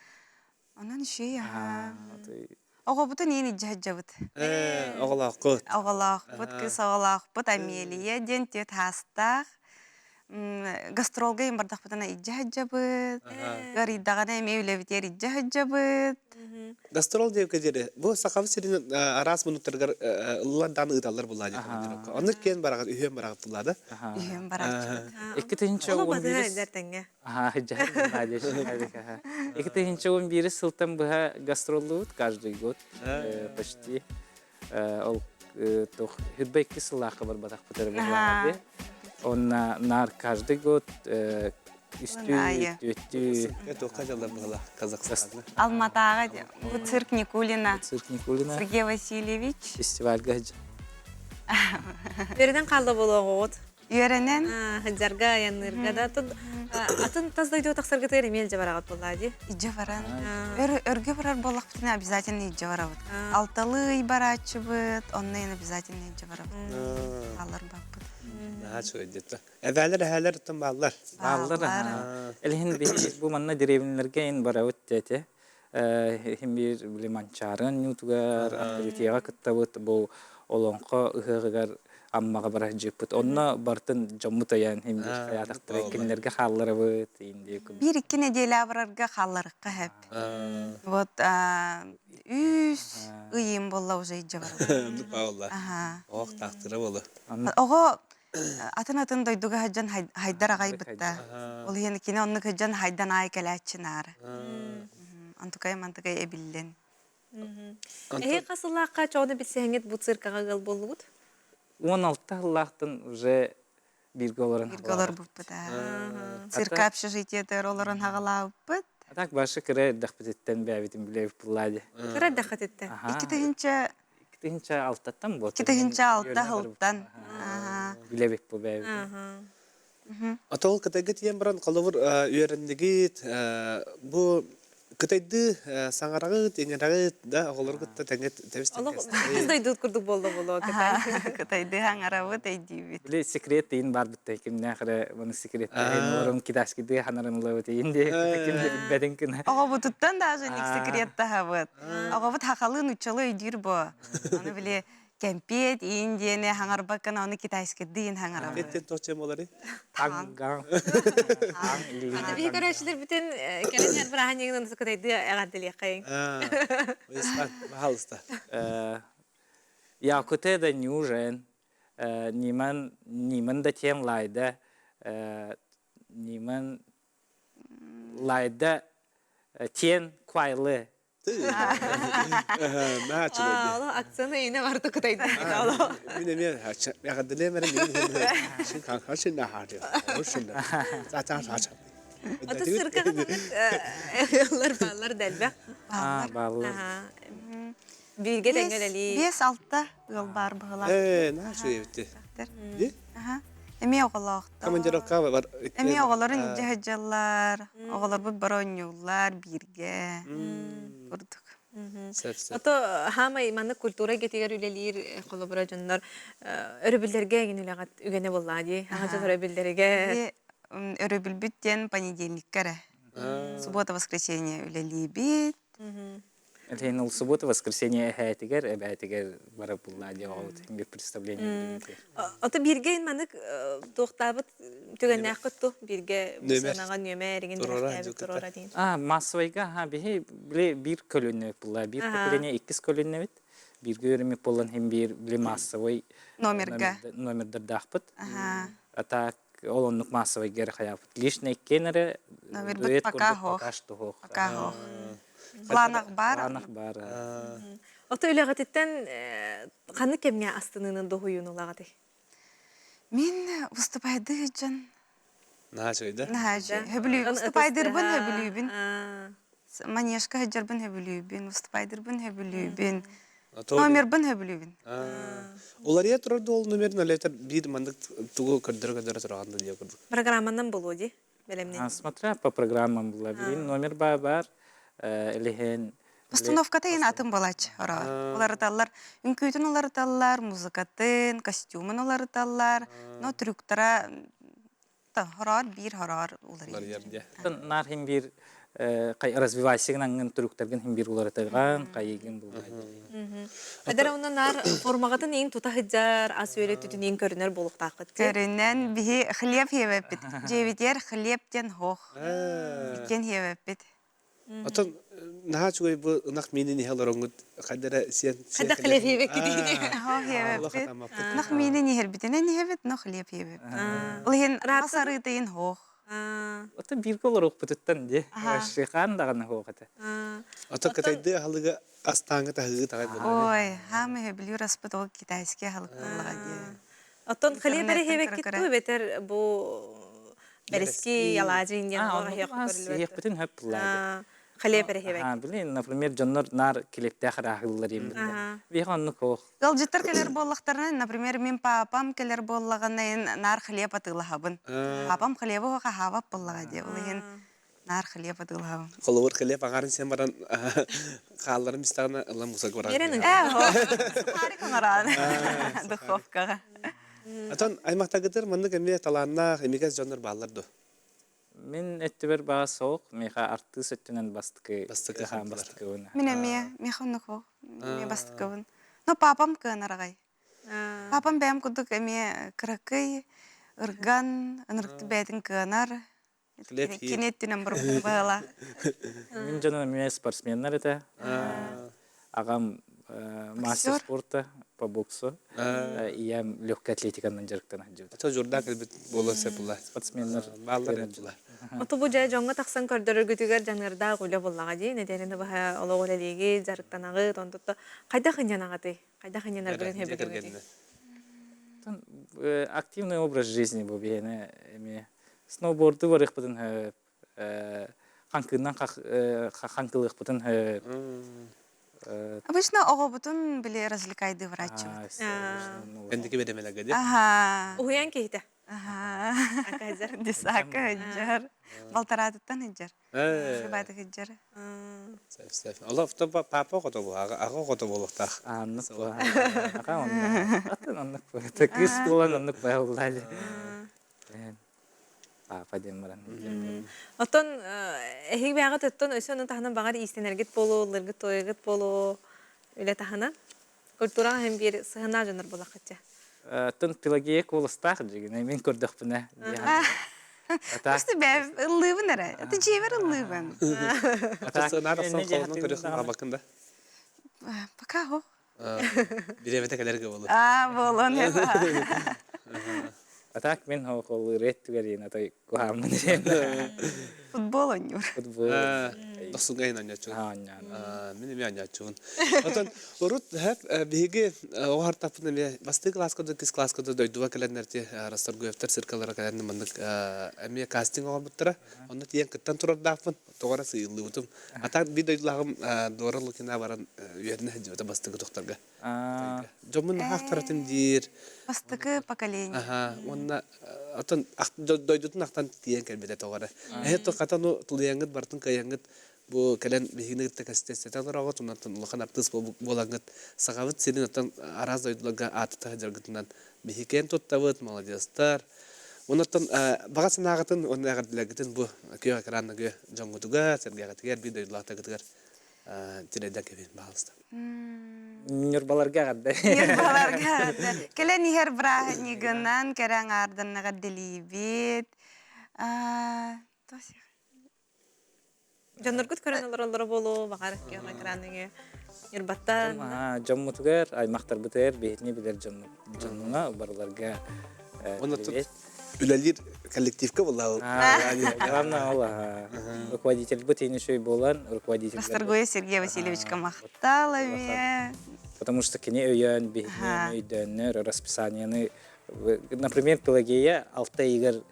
Онон үчүгэй аһаа. Оҕобутун иин илдьэ сылдьабыт. Оҕолоохпут. Оҕолоохпут, кыыс оҕолоохпут Амелия диэн түөрт хаастаах. Гастролга им бардахпытына илдьэ сылдьабыт. Ыарыйдаҕына эмиэ үлэбитигэр илдьэ сылдьабыт. Гастрол диэбиккэ диэри, бу Сахабыт сирин араас муннуктарыгар ыллан даҕаны ыыталлар буллаа диэн командировка. Оннук киэн бараҕыт, үһүөн бараҕыт буллаа да? Үһүөн барааччыбыт. Олу батыһа илдэр тэҥҥэ. 2011 сылтан быһа гастроллуубут каждый год почти. Ол туох 22 сыллаахха барбатахпыт эрэ буоллаҕа Онна наар каждый год үстүү, түөттүү. Туохха дьаллар быһыла Казахстаҥҥа? Алматаҕа бу цирк Никулина. Цирк Никулина. Сергей Васильевич. Фестивальга Үөрэнэн хаалла буолуоҕугут. Үөрэнэн. Сылдьарга, айанныырга да атын тас дойдуга тахсаргытыгар эмиэ илдьэ бараҕыт буоллаа дии. Илдьэ баран. Өргө барар буоллахпытына обязательно илдьэ барабыт. Алталыы ый барааччыбыт, онно ин обязательно илдьэ барабыт. Хаалларбаппыт. Наһаа үчүгэй диэтэ. Эбээлэр, эһээлэр оттон бааллар. Бааллар. Элиһин биһи бу манна деревняларга ин барабыт диэти. Иһин биир били Манчаары оонньуутугар, открытиеҕа кыттабыт, бу Олоҥхо ыһыаҕыгар Аммаҕа бара сылдьыппыт. Онно бартын дьоммут өйөөн иһин биир хайаатахтара кинилэргэ хаалларабыт иин Биир-икки нэдиэлэ абарарга хаалларыкка хэп. Вот үс ыйым буолла уже илдьэ барабыт. Павла. Ох, таахтыра буолу. Оҕо атын-атын дойдуга сылдьан хайдар аҕай бытта. Ол иһин кини оннук сылдьан хайдан аай кэлээччи наара. Антукай мантыкай эбиллин. Эһи хас сыллаахха чоҕуну билсэһиҥит бу циркаҕа ыал буоллугут? 16 сыллаахтан уже бииргэ олорон Бииргэ олорбуппут аа. Цирка общежитиетыгар олорон хаҕалаабыппыт. А так башы кыра эрдэхпититтэн бэйэбитин билэбит буллаа Кыра эрдэххититтэн? 2000 2006-тан буолта. 2006 сылтан. Билэбит бу бэйэбитин. Ото ол Кытайга тиийэн баран холобур үөрэннигит бу Кытайдыы саҥараҕыт, иҥэрэҕит да оҕолору кытта тэҥҥэ тэбис Олох дойдут курдук буолла буолуо Кытай. Кытайдыы саҥарабыт, өйдүүбүт. Били секрет тиин бар битте кимнээх эрэ маны секрет олорон китайскийдыы ханарын ылабыт иин дии ким да билбэтин кына. Оҕобутуттан даже ник секрет таһабыт. Оҕобут хахалыы нуччалыы өйдүүр бу. Аны били кэмпиэт иин диэни хаҥарбаккын аны китайскайдыы иин хаҥарабыт. Кэмпиэттэн туох чем болары? Танган. Аты биһи көрөөччүлэрбитин кэлин иһэр бырааһынньыгынан кытайдыы эҕэрдэлиэххэйиҥ. Пожалуйста. Якуте да нюжен, ниман ниман да тем лайда, ниман лайда тен квайлы Акцияны ине барты кытайда. Мин эмиэ эҕэрдэлиэм эрэ Аты сыркаҕа ыаллар бааллар да элбэх. Бааллар. Бииргэ тэҥҥэ үлэлии. 5-6 ыал баар быһыылаах. Ээ, наһаа үчүгэй эбит. Аха. Эмиэ оҕолоохтор. Командировка бар. Эмиэ оҕолорун илдьэ сылдьаллар. Оҕолорбут бары оонньууллар бииргэ. Курдук. Ото хаамай маннык культура эйгэтигэр үлэлиир холобура дьоннор өрөбүллэргэ эҥин үлэҕэ үгэнэ буоллаа дии. Аҕа дьон өрөбүллэригэр. Өрөбүлбүт диэн понедельникка эрэ. Суббота воскресенье үлэлиибит. Лен ол суббота воскресенье эһээтигэр эбээтигэр бара буллаа диэ оҕобут биир представление Ото бииргэ маннык туохтаабыт түгэннээххит ту бииргэ сыанаҕа нүөмэр игин бэлэхтээбит туруора диин. А массовайга ха биһи били биир көлүннэбит булла биир поколение иккис көлүннэбит бииргэ үөрэммит буолан хим биир били массовый номерга номердардаахпыт а так ол оннук массовайга эрэ хайаабыт лично иккиэн эрэ номербыт пока хоох пока что хоох пока хоох Планах бар. Планах бар. Ото үлэҕититтэн ханнык кэмҥэ астыныыны дуһуйууну ылаҕытый? Мин выступайдыы дьон. Наһаа үчүгэй да? Наһаа үчүгэй. Хөбүлүү выступайдырбын хөбүлүүбүн. Манежка сылдьарбын хөбүлүүбүн, выступайдырбын хөбүлүүбүн. Номербын хөбүлүүбүн. Уларыйа турар дуол номерин олетер биир маннык тугу көрдөрө-көрдөрө тураҕын да диye курдук. Программанан болуо дии. бэлэмнэнии. Смотря по программам была. Билин номер ба бар, илиһин Постановката ин атын болач ороо. Уларыталлар, үҥкүүтүн уларыталлар, музыкатын, костюмун уларыталлар, но трюктара хороор биир хороор уларыйар. Нар хин биир Развивайсыгын аңгын туруктаргын хин бир уларытыган хайыгын булгай. Эдэр онно нар формаҕытын иин тута сылдьар, ас үөлэ түтүн иин көрүнэр буолуохтааххыт. Көрүнэн биһи хлеб хиэбэппит. Дьиэбитигэр хлеб диэн хоох. Иккиэн хиэбэппит. Отон наһаа үчүгэй бу ынах миинин иһэ олороҥҥут хайда эрэ сиэн Хайда хлеб хиэбэккит Хоох хиэбэппит. Ынах миинин иһэрбитинэн иһэбит, но хлеб хиэбэппит. Ол иһин ас арыытыйын хоох. Ото бииргэ олоруохпутуттан дии. Шихан даҕаны хоох этэ. Ото кытайдыы аһылыгы астааҥҥа таһыы таҕай буолар. Ой, хаамы хөбүлүүр аспыт ол китайский аһылык буоллаҕа дии. Оттон хлеб эрэ хиэбэккит дуу эбэтэр бу бэрэски алаадьын диэн Сиэхпитин хөп буллаады. Хлеб эрэ хиэбэккит. Блин, например, дьоннор наар килиэптээх ыраахыллар иэммиттэр. Биһиэхэ оннук ох. Ыалдьыттар кэлэр буоллахтарына, например, мин папам кэлэр буоллаҕына, наар хлеб атыылаһабын. Папам хлебы хаһаабат буоллаҕа дии. Ол иһин наар хлеб атыылаһабын. Холобур, хлеб аҥарын сиэн баран хаалларын истэҕинэ ылан мусорга баран. Сухарик оҥорон духовкаҕа. Отон аймахтаргытыр маннык эмиэ талааннаах, имигэс дьоннор бааллар дуо? Мин өттүбэр баа суох, миэхэ артыыс өттүнэн бастакы бастакы бастакыбын. Мин эмиэ, миэхэ оннук ол. Эмиэ бастакыбын. Но папам кыанар аҕай. Папам бэйэм курдук эмиэ кыракый, ырган, ынырыкты бэйэтин кыанар. Кини өттүнэн быһыла. Мин дьонум эмиэ спортсменнар этэ. Аҕам мастер спорта по боксу. Ийэм легкой атлетиканан дьарыктана сылдьыбыт. Ата журда кэлбит буолуон сөп була. Спортсменнар бааллар була. Ото бу дьэ дьоҥҥо тахсан көрдөрөргүтүгэр дьаныардаах үлэ буллаҕа дии. Нэдиэлэни быһа олох үлэлиигит, дьарыктанаҕыт, онтуттан хайдах ынньанаҕытый? Хайдах ынньанаргытын хэбилиҥитий? Активный образ жизни бу биһиэнэ эмиэ сноуборду барыахпытын сөп, хаҥкыынан хаҥкылыахпытын сөп. Обычно оҕобутун били развлекайды враччыбыт. Кэнники бэдэмэлэргэ дии. Аха. Уһуйан киһитэ. Аха. Дисака ыдьар. Балтараатыттан ыдьар. Шубаты ыдьар. Олох папа оҕото бу, аҕа оҕото буолуохтаах. Аннык бу. Аҕа онно. Атын оннук бу. Кыыс буолан оннук байыллаали. Папа диэн баран. Оттон эһиги бэйэҕит оттон өссө ону таһынан баҕар иистэнэргит буолуо, ыллыргыт туойгыт буолуо үлэ таһынан культураҕа иһин биир сыһыаннаах дьоннор буолаххытча. Оттон Пелагея куоластаах дьигинэ мин көрдөхпүнэ Просто бэйэм ыллыыбын эрэ. Это дьиэбэр ыллыыбын. Сценар охсон холонон көрүөххүн баҕарбаккын да? Пока хо. Бириэмэтэ кэлэргэ болу. Аа, буолуон А так мин холлуурет түгэрин атай куһааммын Футбол оонньуур. Футбол. Дохсунга иһин оонньооччубун. Мин эмиэ оонньооччубун. Отон урут хэп биһиги оҕо хартаппын эмиэ бастыы класска да кис класска да дойдуга кэлэннэр ти Расторгуевтар циркалара кэлэн маннык эмиэ кастинг оҥорбуттара. Онно тиийэн кыттан турардаахпын. Тоҕо эрэ сыыйыллыбытым. А так биир дойдулааҕым Дора Лукина баран үөрэнэ сылдьыбыта бастакы тохторго. Дьоммун наһаа диир. Бастакы поколение. Аха, уонна оттон дойдутун ахтан тиийэн кэлбитэ тоҕо эрэ. Эһэ хата ну тулуйаҥҥыт барытын кыайаҥҥыт бу кэлэн биһигини кытта кэстэсэтэ олороҕут, онтон улахан артыыс буолаҥҥыт сахабыт сирин оттон араас дойдуларга аатыта сылдьаргытынан биһи киэн туттабыт, молодецтар. Онон баҕа санааҕытын уонна эҕэрдэлэргитин бу күөх экранна дьоҥҥутугар, сэргэҕитигэр, биир дойдулаахтаргытыгар тириэрдэн кэбиһин, баҕалыста. Ньурбаларга эҕэрдэ. Ньурбаларга эҕэрдэ. Кэлэн иһэр бырааһынньыгынан кэрэ аҥаардан эҕэрдэлиибит. Дьонноргут көрөн олороллоро буолуо, баҕар күөх экраныгы Ньурбаттан. Дьоммутугар, аймахтарбытыгар биһитини билэр дьоннуҥа барыларга привет. Үлэлиир коллективка буолла. Главное ол руководительбыт үчүгэй буолан, руководитель. Расторгуев Сергей Васильевичка махтал эмиэ. Потому что кини өйөөн биһитини өйдөөннөр расписаниены например, Пелагея алта ыйыгар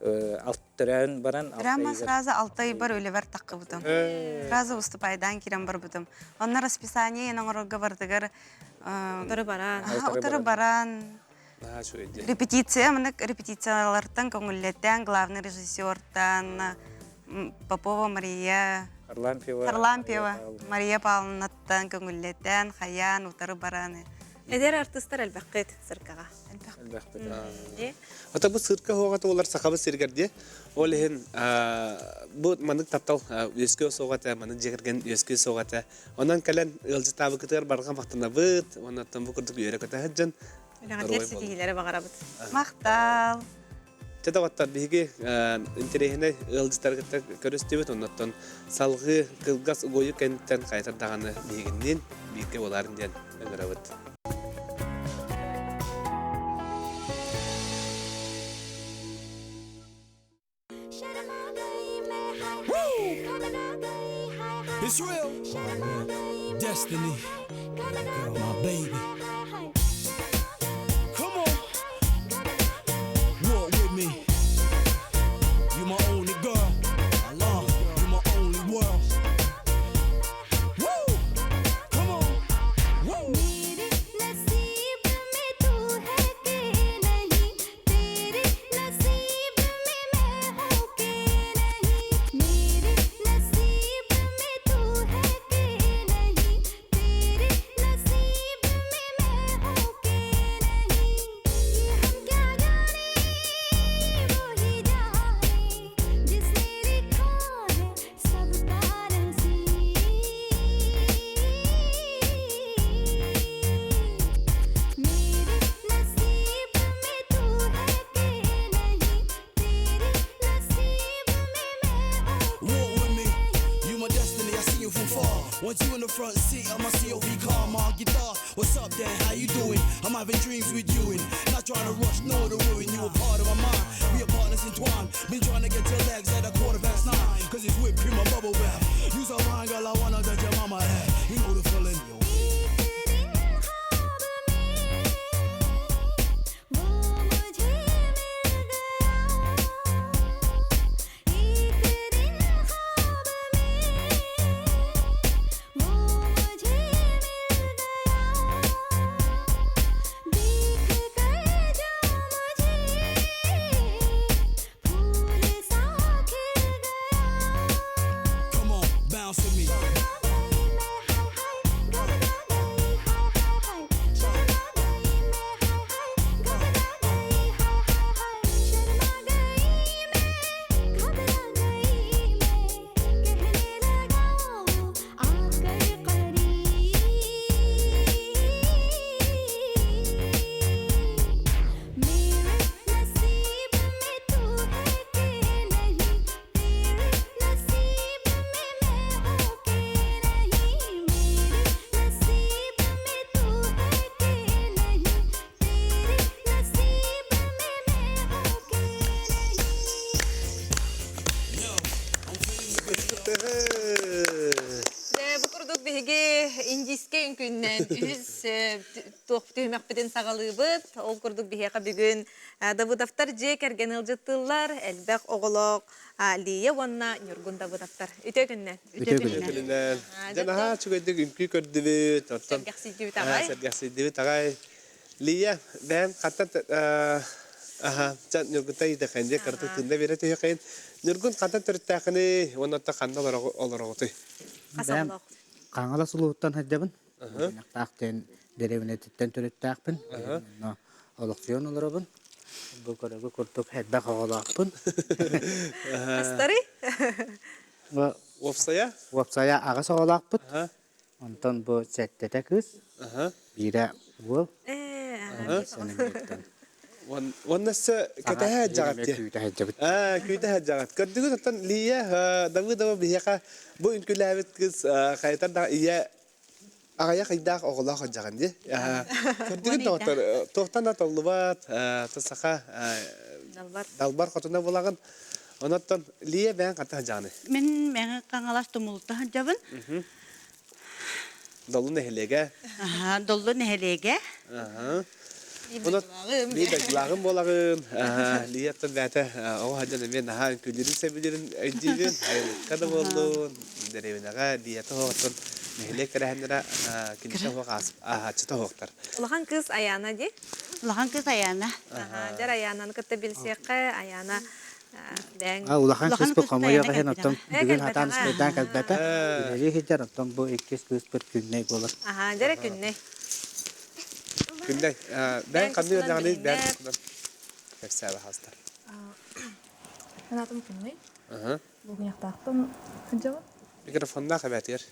төрөөн баран Прямо сразу алта ыйбар үлэбэр таххыбытым. Сразу выступайдаан киирэн барбытым. Онно расписание оҥорорго бардыгар утары баран утары баран репетиция мынык репетициялартан көҥүллэтэн главный режиссертан Попова Мария Харлампьева Харлампьева Мария Павловнаттан көҥүллэтэн хайаан утары баран. Эдэр артыыстар элбэххит циркаҕа. Элбэхпит. Ата бу цирка хуоҕата олар сахабыт сиригэр диэ. Ол иһин бу маннык таптал үөскүө суоҕа этэ, маннык дьиэ кэргэн үөскүө суоҕа этэ. Онон кэлэн ыалдьытаабыкытыгар барҕа махтанабыт, уонна бу курдук үөрэ-көтө сылдьан Үлэҕитигэр ситиһиилэри баҕарабыт. Махтал. Чэ доҕоттор, биһиги интэриэһинэй ыалдьыттары кытта көрүстүбүт, оннуттан салҕыы кылгас угуйу кэнниттэн хайатар даҕаны биһигинниин бииргэ буоларын диэн ыҥырабыт. It's real. Destiny. My baby. Come on. Walk with me. You my only girl. I love you. my only world. Woo! Come on. Woo! Walk with me, you my destiny, I see you from far. Want you in the front seat of my COV car, my guitar. What's up then? How you doing? I'm having dreams with you and not trying to rush nor to ruin you. A part of my mind, we are partners entwined. Been trying to get your legs at a 9:15, cause it's whipped cream and bubble bath. You so fine, girl, I wanna touch your mama head. You know the feeling. Come on, bounce with me. Дьэ, бу курдук биһиги индийскэй үҥкүүннэн үһүс туох түһүмэхпитин саҕалыыбыт. Ол курдук биһиэхэ бүгүн Давыдовтар дьиэ кэргэн ыалдьыттыыллар, элбэх оҕолоох Лия уонна Ньургун Давыдовтар. Үтүө күннэн. Үтүө күнүнэн. Дьэ наһаа үчүгэйдик үҥкүү көрдүбүт. Оттон Сэргэхсийдибит аҕай. Сэргэхсийдибит аҕай. Лия, бэйэм хантан аха, ча Ньургунта ыйытыаххайын дии, кыратык тыында биэрэ түһүөххэйин. Ньургун хантан төрүттээххиний уонна оттон ханна олороҕутуй? Хас Бэйэм оҕолоох? Хаҥалас улууһуттан сылдьабын. Мунньахтаах диэн дэриэбинэтиттэн төрүттээхпин. Онно олохсуйан олоробун. Бу көрөгү курдук элбэх оҕолоохпун. Хастарый? Бу Уопсайа? уопсайа аҕыс оҕолоохпут. Онтон бу сэттэтэ кыыс, биирэ уол. Уонна өссө кэтэһэ дьаҕат дии. Күүтэ сылдьабыт. Аа, күүтэ сылдьаҕыт. Көрдүгүт оттон Лия Давыдова биһиэхэ бу үҥкүүлээбит кыыс хайатар да ийэ аҕыйах ыйдаах оҕолоох сылдьаҕын дии. Көрдүгүт доҕоттор, туохтан да толлубат, саха Далбар. далбар хотуна булаҕын. Онон Лия бэйэҥ ханта сылдьаҕыный? Мин Мэҥэ Хаҥалас Тумулта сылдьабын. Доллу нэһилиэгэ. Аха, Доллу нэһилиэгэ. Аха. Биир дойдулааҕым буолаҕын. Лияттан бэйэтэ оҕо сылдьан эмиэ наһаа үҥкүүлүүрүн сөбүлүүрүн өйдүүбүн. Айылыкка да буоллун, дэриэбинэҕэ Лията оһоҕоттон нэһилиэк тэрээһиннэрэ кинигэ оһох ааһааччыта оһохтор. Улахан кыыс Аяна дии. Улахан кыыс Аяна. Аха, дьэр Аянаны кытта билсиэххэ. Аяна Улахан кыыспыт хомойуох иһин оттон бүгүн хатаан успейдаан кэлбэтэ. Үлэлии сылдьар, оттон бу иккис кыыспыт Күннэй буолар. Аһаа, дьэрэ Күннэй. Күннэй, бэйэн ханны үөрдэҕиний бэйэн тускунан кэпсээбэ хаста. Санаатым Күннэй. Булгуньахтаахпын сылдьабын. Микрофоннаах эбээтигэр.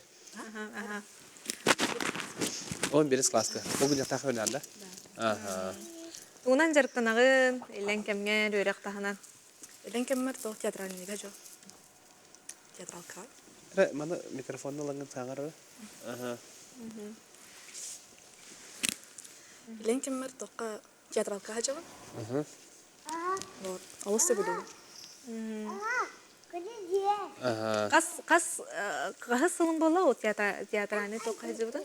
Он бирис класска. Булгуньахтаах үөрдэҕин да? Аха. Тугунан дьарыктанаҕын, иллэҥ кэмҥэ үөрэх таһынан? Иллэҥ кэммэр туох театральныйга дьо. Театралка. Эрэ, маны микрофонна ылаҥҥын саҥар Аха. Иллэҥ кэммэр туохха театралка сылдьабын. Вот. Олус сөбүлүүбүн. Хас хас хаһыс сылын буолла ол театральный туохха сылдьыбытын?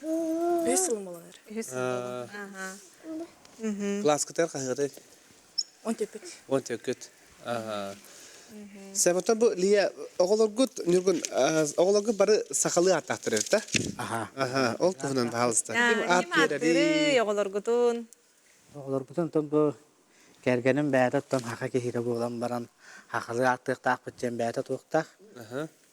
Үһүс сылым буолан эрэр. Үһүс сыл буолла. Аха. Кылааскытыгар хаһыаты? Он түөкүт. Он түөкүт. Аха. Сәбәтэ бу Лия оҕолоргут Ньургун оҕолоргут бары сахалыы ааттаахтар эбит да? Аха. Аха, ол туһунан пожалуйста. Ким аат Ким ааттыырый оҕолоргутун? Оҕолорбутун оттон бу кэргэним бэйэтэ оттон саха киһитэ буолан баран сахалыы ааттыахтаахпыт диэн бэйэтэ туохтаах.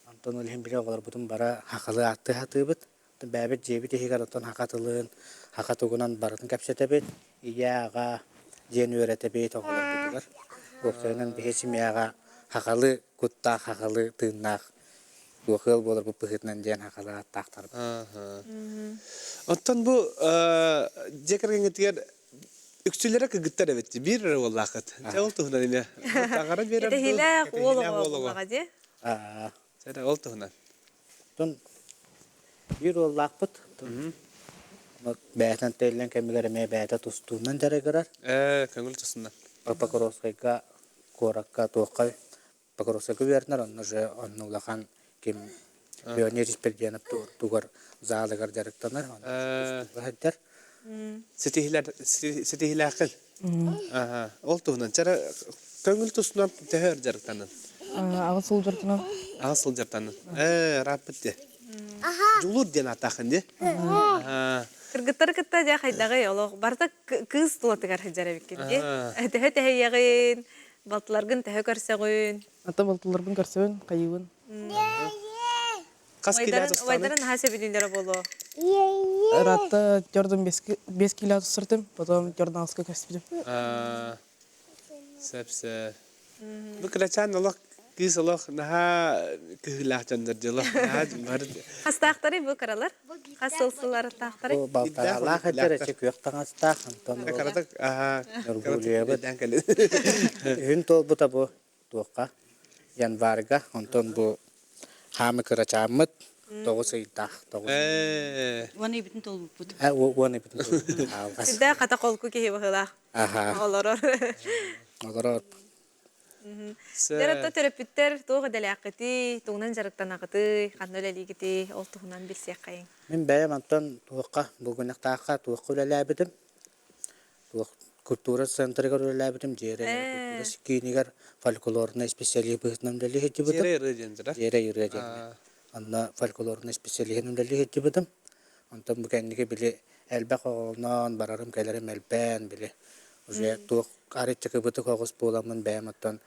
Онтон ол иһин били оҕолорбутун бары сахалыы ааттыы сатыыбыт. Бэйэбит дьиэбит иһигэр оттон саха тылын, саха тугунан барытын кэпсэтэбит. Ийэ, аҕа диэн үөрэтэбит оҕолорбутугар. Уопсайынан биһи семьяҕа сахалыы куттаах, сахалыы тыыннаах туох ыал буоларбыт быһыытынан диэн сахалыы ааттаахтарбыт. Оттон бу дьиэ кэргэҥҥитигэр үксүлэрэ кыргыттар эбит биир эрэ уоллааххыт. Дьэ ол туһунан эмиэ таҥара биэрэр дуу, Кэтэһиилээх уол оҕо буоллаҕа дии. Дьэ ол туһунан. Оттон биир уоллаахпыт. Бэйэтин тэллэн кэмигэр эмиэ бэйэтэ тустуунан дьарыгырар. Ээ, көҥүл тустунан. Покровскайга куоракка туохха Покровскайга үөрэнэр, онно уже онно улахан ким Леонид Испирдиэнэп тугар залыгар дьарыктанар, онно сылдьар. Ситиһилэр ситиһилээххин. Аха. Ол туһунан чара көҥүл тустунан төһө өр дьарыктанын? Аҕыс сыл дьарыктанан. Аҕыс сыл дьарыктанын. Ээ, ырааппыт дии. Дьулуур диэн ааттааххын дии. Кыргыттары кытта дьэ хайдаҕый олох барыта кыыс тулатыгар сылдьар эбиккин дии. Төһө тэһийэҕин, балтыларгын төһө көрсөҕүн? Ата балтыларбын көрсөбүн, хайыыбын. Хас килэ тустаҕын? Убайдарын наһаа сөбүлүүллэрэ буолуо. Ыраатта төрдүн бес кило тустартым, потом төрдүн аҕыска көспүтүм. Сөп сөп. Бу кырачаан олох кыыс олох наһаа кыһыылаах дьоннор дьоло. Наһаа бары Хастаахтарый бу кыралар? Хас сыл сылларыттаахтарый? Бу балтараалаах этэр эчи күөх таҥастаах, онтон Каратык аха Нургуулуйабыт. Үһүн туолбута бу туохха январьга онтон бу хаамы кырачааммыт тоҕус ыйдаах тоҕус Уон ыйбытын толбуппут. Уон ыйбытын толбуппут. Сүрдээх хата холку киһи быһыылаах. Олорор. Олорор. Дьэ, төрөппүттэр туох идэлээххитий, тугунан дьарыктанаҕытый, ханна үлэлиигитий, ол туһунан билсиэххэйиҥ. Мин бэйэм онтон туохха булгунньахтаахха туохха үлэлээбитим. Туох культура центрыгар үлэлээбитим, Дьиэрэ культура киинигэр фольклорнай специалист быһыытынан үлэлии сылдьыбытым. Дьиэрэ ырыа диэн дьара. Дьиэрэ ырыа диэн. Онно фольклорнай специалиһин үлэлии сылдьыбытым. Онтон бу кэнники били элбэх оҕолоон барарым-кэлэрим элбээн били уже туох арыт чыкыбытык оҕус буоламмын бэйэм оттон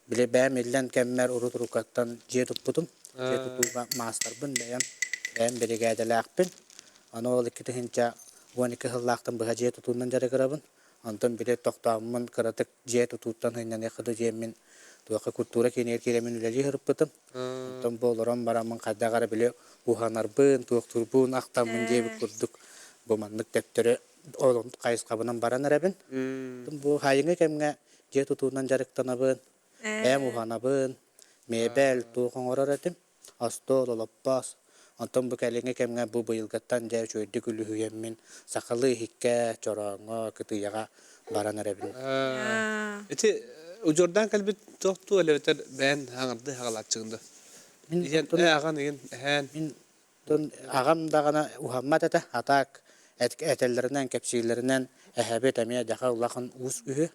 Били бэйэм иллэн кэммэр урут уруккаттан дьиэ туппутум. Дьиэ тутууга маастарбын бэйэм, бэйэм биригээдэлээхпин. Аны ол 2012 сыллаахтан быһа дьиэ тутуунан дьарыгырабын. Онтон били тохтооммун кыратык дьиэ тутууттан сынньаныахха да диэммин туохха культура киинигэр киирэммин үлэлии сырыппытым. Онтон бу олорон бараммын хайдах эрэ били уһанарбын, туохтуурбун ахтаммын диэбит курдук бу маннык төптөрү ол хайысхабынан баран эрэбин. Бу сайыҥҥы кэмҥэ дьиэ тутуунан дьарыктанабын, бэйэм уһанабын, миэбэл туох оҥорор этим, остуол, олоппос. Онтон бу кэлиҥҥи кэмҥэ бу быйылгыттан дьэ үчүгэйдик үлүһүйэммин сахалыы иһиккэ, чорооҥҥо, кытыйаҕа баран эрэбин. Ити удьуордаан кэлбит туох туу элэбэтэр бэйэн хаҥардыы хагалааччыгын да? Ийэн, аҕан игин, эһээн. Мин Оттон аҕам даҕаны уһаммат этэ, а так этэллэринэн, кэпсииллэринэн эһэбит эмиэ дьаха улахан уус үһү.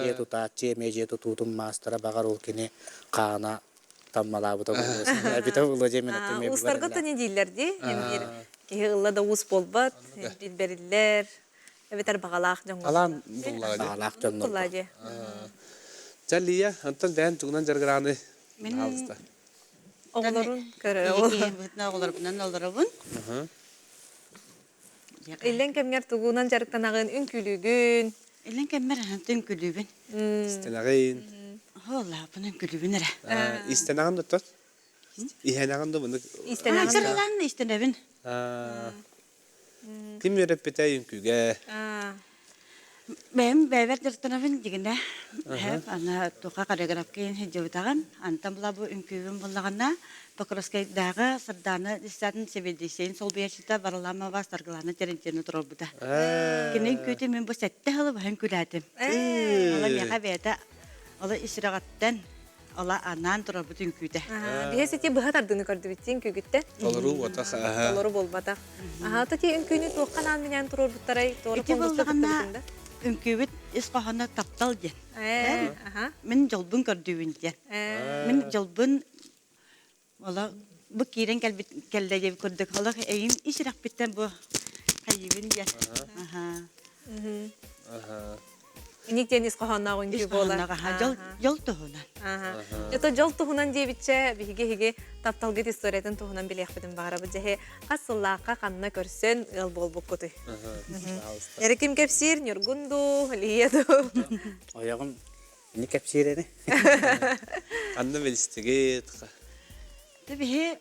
Дьиэ тутааччы эмиэ дьиэ тутуутун маастара баҕар ол кини хаана таммалаабыта буолуо эбитэ буолуо диэн мин эмиэ Уустарга тани дииллэр дии. Эмиир киһи ылла да уус буолбат, билбэриллэр, эбэтэр баҕалаах дьоҥҥо. Талаан буллаҕа дии. Баҕалаах дьоннор. Буллаҕа дии. Чэ, Лия, онтон бэйэн тугунан дьарыгырааны Мин хаалыста? Оҕолорун көрө Киһи быһыытынан оҕолорбунан олоробун. Иллэҥ кэмҥэр тугунан дьарыктанаҕын, үҥкүүлүүгүн? Иллэҥ кэммэр үҥкүүлүүбүн. Истэнэҕин. Ооллааппын үҥкүүлүүбүн эрэ. Истэнэҕин да тот? Иһэнэҕин да муну? Истэнэҕин. Кыралаан истэнэбин. Ким үөрэппитэ үҥкүүгэ? Бэйэм бэйэбэр дьарыктанабын дьигинэ. Аны туха хореографкайын сылдьыбытаҕым. Антан була бу үҥкүүбүн буллаҕына Покровскайдааҕы Сардаана детсадын сэбиэдиссэйин солбуйааччыта Варламова Саргылана Терентьевна туруорбута. Кини үҥкүүтүн мин бу сэттэ сылы быһа үҥкүүлээтим. Ола миэхэ бэйэтэ ола ис сүрэҕиттэн ола анаан турарбыт үҥкүүтэ. Биһи сити быһа тардыны көрдүбүттиин күгүттэ. Толору буотах. Толору буолбатах. Аха, то ти үҥкүүнү туохха анаан минээн туруорбуттарай? Туора Ити буоллаҕына үҥкүүбүт ис хоһооно таптал диэн. Мин дьолбун көрдүүбүн диэн. Мин дьолбун Олох бу киирэн кэлбит кэллэ диэбит курдук олох эйим ис сүрэхпиттэн бу хайыыбын диэн. Аха. Иник диэн ис хоһоонноох үҥкүү Ис буолар. хоһоонноох аха дьол дьол туһунан. Аха. Это дьол туһунан диэбитчэ биһиги эһиги тапталгыт историятын туһунан билиэхпитин баҕарабыт. Дьэһи хас сыллаахха ханна көрсөн ыал буолбуккутуй? Эрэ ким кэпсиир? Ньургун дуу, Лия дуу? Ойоҕум Не кэпсиир Ханна билистигит? Те биһи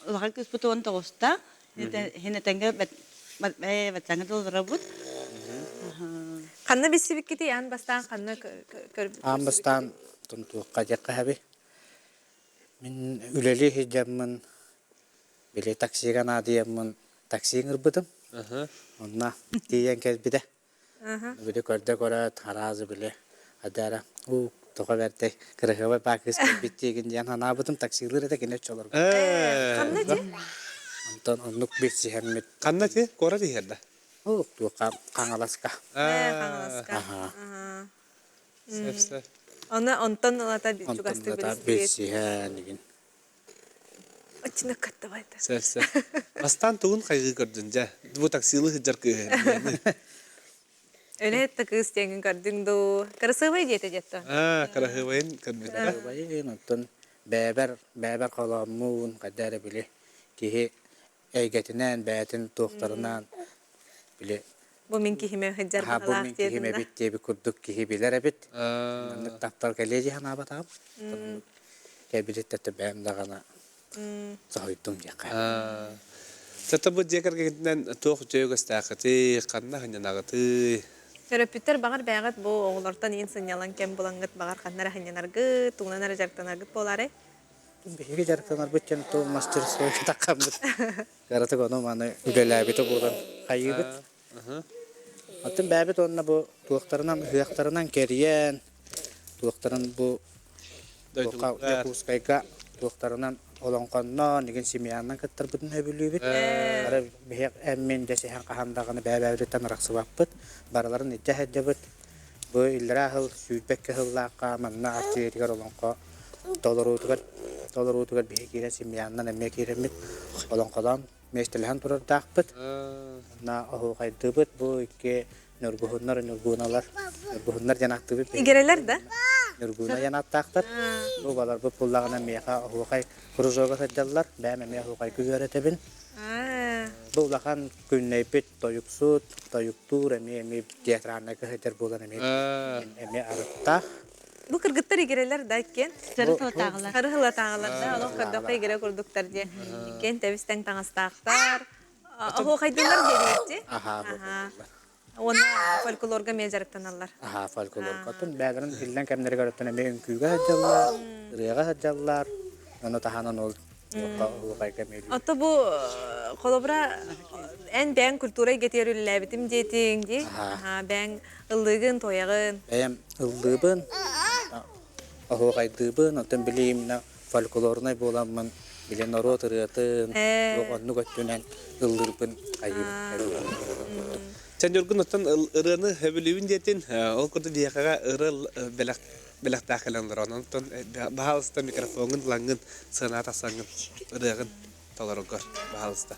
улахан кыыспыт уон тоҕуста. Хин этэнгэ баттаҥа долларабыт. Ханна билсибиккитий аан бастаан ханна Аан бастаан тунтуохха диэххэ хаби. Мин үлэлии сылдьаммын били таксига наадыйаммын такси ыҥырбытым. Онно тиийэн кэлбитэ. Били көрдө көрөөт, араазы били адара уу тоҕо бэртэй кыраһыабай баа кыыс кэлбит диигин диэн санаабытым таксилыыр этэ кини оччолорго. Ханна ти? Онтон оннук билсиһэммит. Ханна ти? Куорат иһэр да? Уу туохха Хаҥаласка. Хаҥаласка. Аха. Сөп сөп. Оны онтон ылата Онтон чугастык ылата билистигит. билсиһэн игин. Оччуна каттабайта. Сөп сөп. Бастаан тугун хайгыы көрдүн дьэ? Бу таксилыы сылдьар кыыһы. Үлэһит да кыыс диэҥин көрдүҥ дуу? Кырасыабай диэтэ диэтто. Аа, кырасыабайын көрбүтэ. Кырасыабайын оттон бэйэбэр бэйэбэр холооммун хайда эрэ били киһи эйгэтинэн бэйэтин туохтарынан били Бу мин киһиме сылдьар аха бу баҕалаах мин киһим диэтин да. эбит диэбит курдук киһи билэр эбит. Маннык таптал кэлиэ дии санаабатаҕым. Кэлбититтэн бэйэм даҕаны соһуйдум диэххэ. Сата бу дьиэ кэргэнинэн туох үтүө үгэстээххитий, ханна сынньанаҕытый? Төрөппүттэр баҕар бэйэҕит бу оҕолортон иин сынньалаҥ кэм булаҥҥыт баҕар ханна эрэ сынньанаргыт, тугунан эрэ дьарыктанаргыт буолаарай? Биһиги дьарыктанарбыт диэн тыл мастерскойга таххаммыт. Кыратык ону маны үлэлээбитэ буолан хайыыбыт. Оттон бэйэбит уонна бу туохтарынан ыһыахтарынан кэрийэн, туохтарын бу Дьокуускайга туохтарынан олоҥхоннон, игин семьянан кыттарбытын сөбүлүүбүт. Бары биһиэх эн-мин дэсиһэн хаһан даҕаны бэйэ-бэйэбититтэн арахсыбаппыт. Барыларын илдьэ сылдьабыт. Бу иллэрээ сыл сүүрбэккэ сыллаахха манна Арчы олоҥхо толоруутугар толоруутугар биһи киирэн семьянан эмиэ киирэммит олоҥхолоон миэстэлэһэн турардаахпыт. Онно оһуохайдыыбыт. Бу икки ньургуһуннар, ньургууналар, ньургуһуннар диэн ааттыыбыт. Игирэлэр да? Ньургууна диэн ааттаахтар. Бу баларбыт буллаҕына миэхэ оһуохай кружога сылдьаллар. Бэйэм эмиэ оһуохайга үөрэтэбин. Бу улахан күннэйбит тойуксут, тойуктуур эмиэ эмиэ театральнай кыһыйдар буолан эмиэ эмиэ арыттаах. Бу кыргыттар игирэлэр да иккиэн? Сары сылатааҕылар. Сары сылатааҕылар да, олох көрдөххө игирэ курдуктар диye. Иккиэн тэбис-тэҥ таҥастаахтар. Оһуохайдыыллар диэбитти. Аха, Уонна фольклорга эмиэ дьарыктаналлар. Аха, фольклорга. Оттон бэйэлэрин иллэҥ кэмнэригэр оттон эмиэ үҥкүүгэ сылдьаллар, ырыаҕа сылдьаллар. Ону таһынан ол Ото бу холобура эн бэйэҥ культура эйгэтигэр үлэлээбитим диэтиҥ дии. Аха, бэйэҥ ыллыыгын, туойаҕын. Бэйэм ыллыыбын, оһуохайдыыбын, оттон били именно фольклорнай буоламмын, били норуот ырыатын, оннук өттүнэн ыллыырбын айыыбын. Чэ, Ньургун, оттон ырыаны сөбүлүүбүн диэтин, ол курдук биһиэхэҕэ ырыа бэлэх бэлэхтээх кэлэн олорон, онтон баһаалыста микрофоҥҥун ылаҥҥын, сыанаҕа тахсаҥҥын ырыаҕын толороргор, баһаалыста.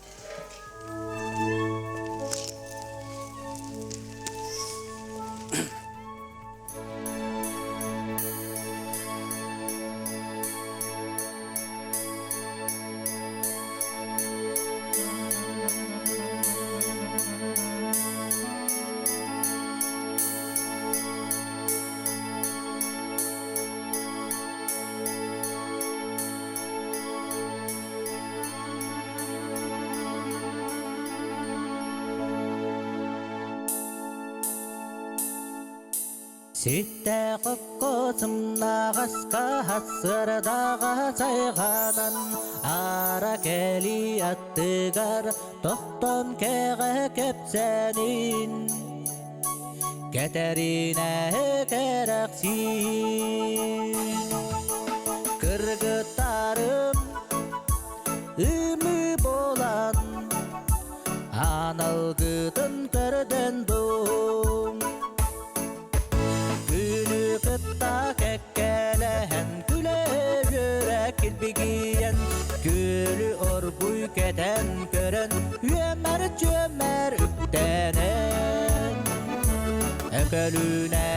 Ситтээх окко сымнаҕаска сырдаҕа сайҕанан аара кэлии аттыгар тохтон кэҕэ кэпсээнин Кэтэринэ кэрэхсиир Кыргыттарым ымыы буолан Аналгытын көрдөн дуу Күнү кытта кэккэлэһэн күлэ-үөрэ килбигийэн Күөлү оргуй кэтэн көрөн үөмэр-чүөмэр үктэнэн Өкөлүүнэ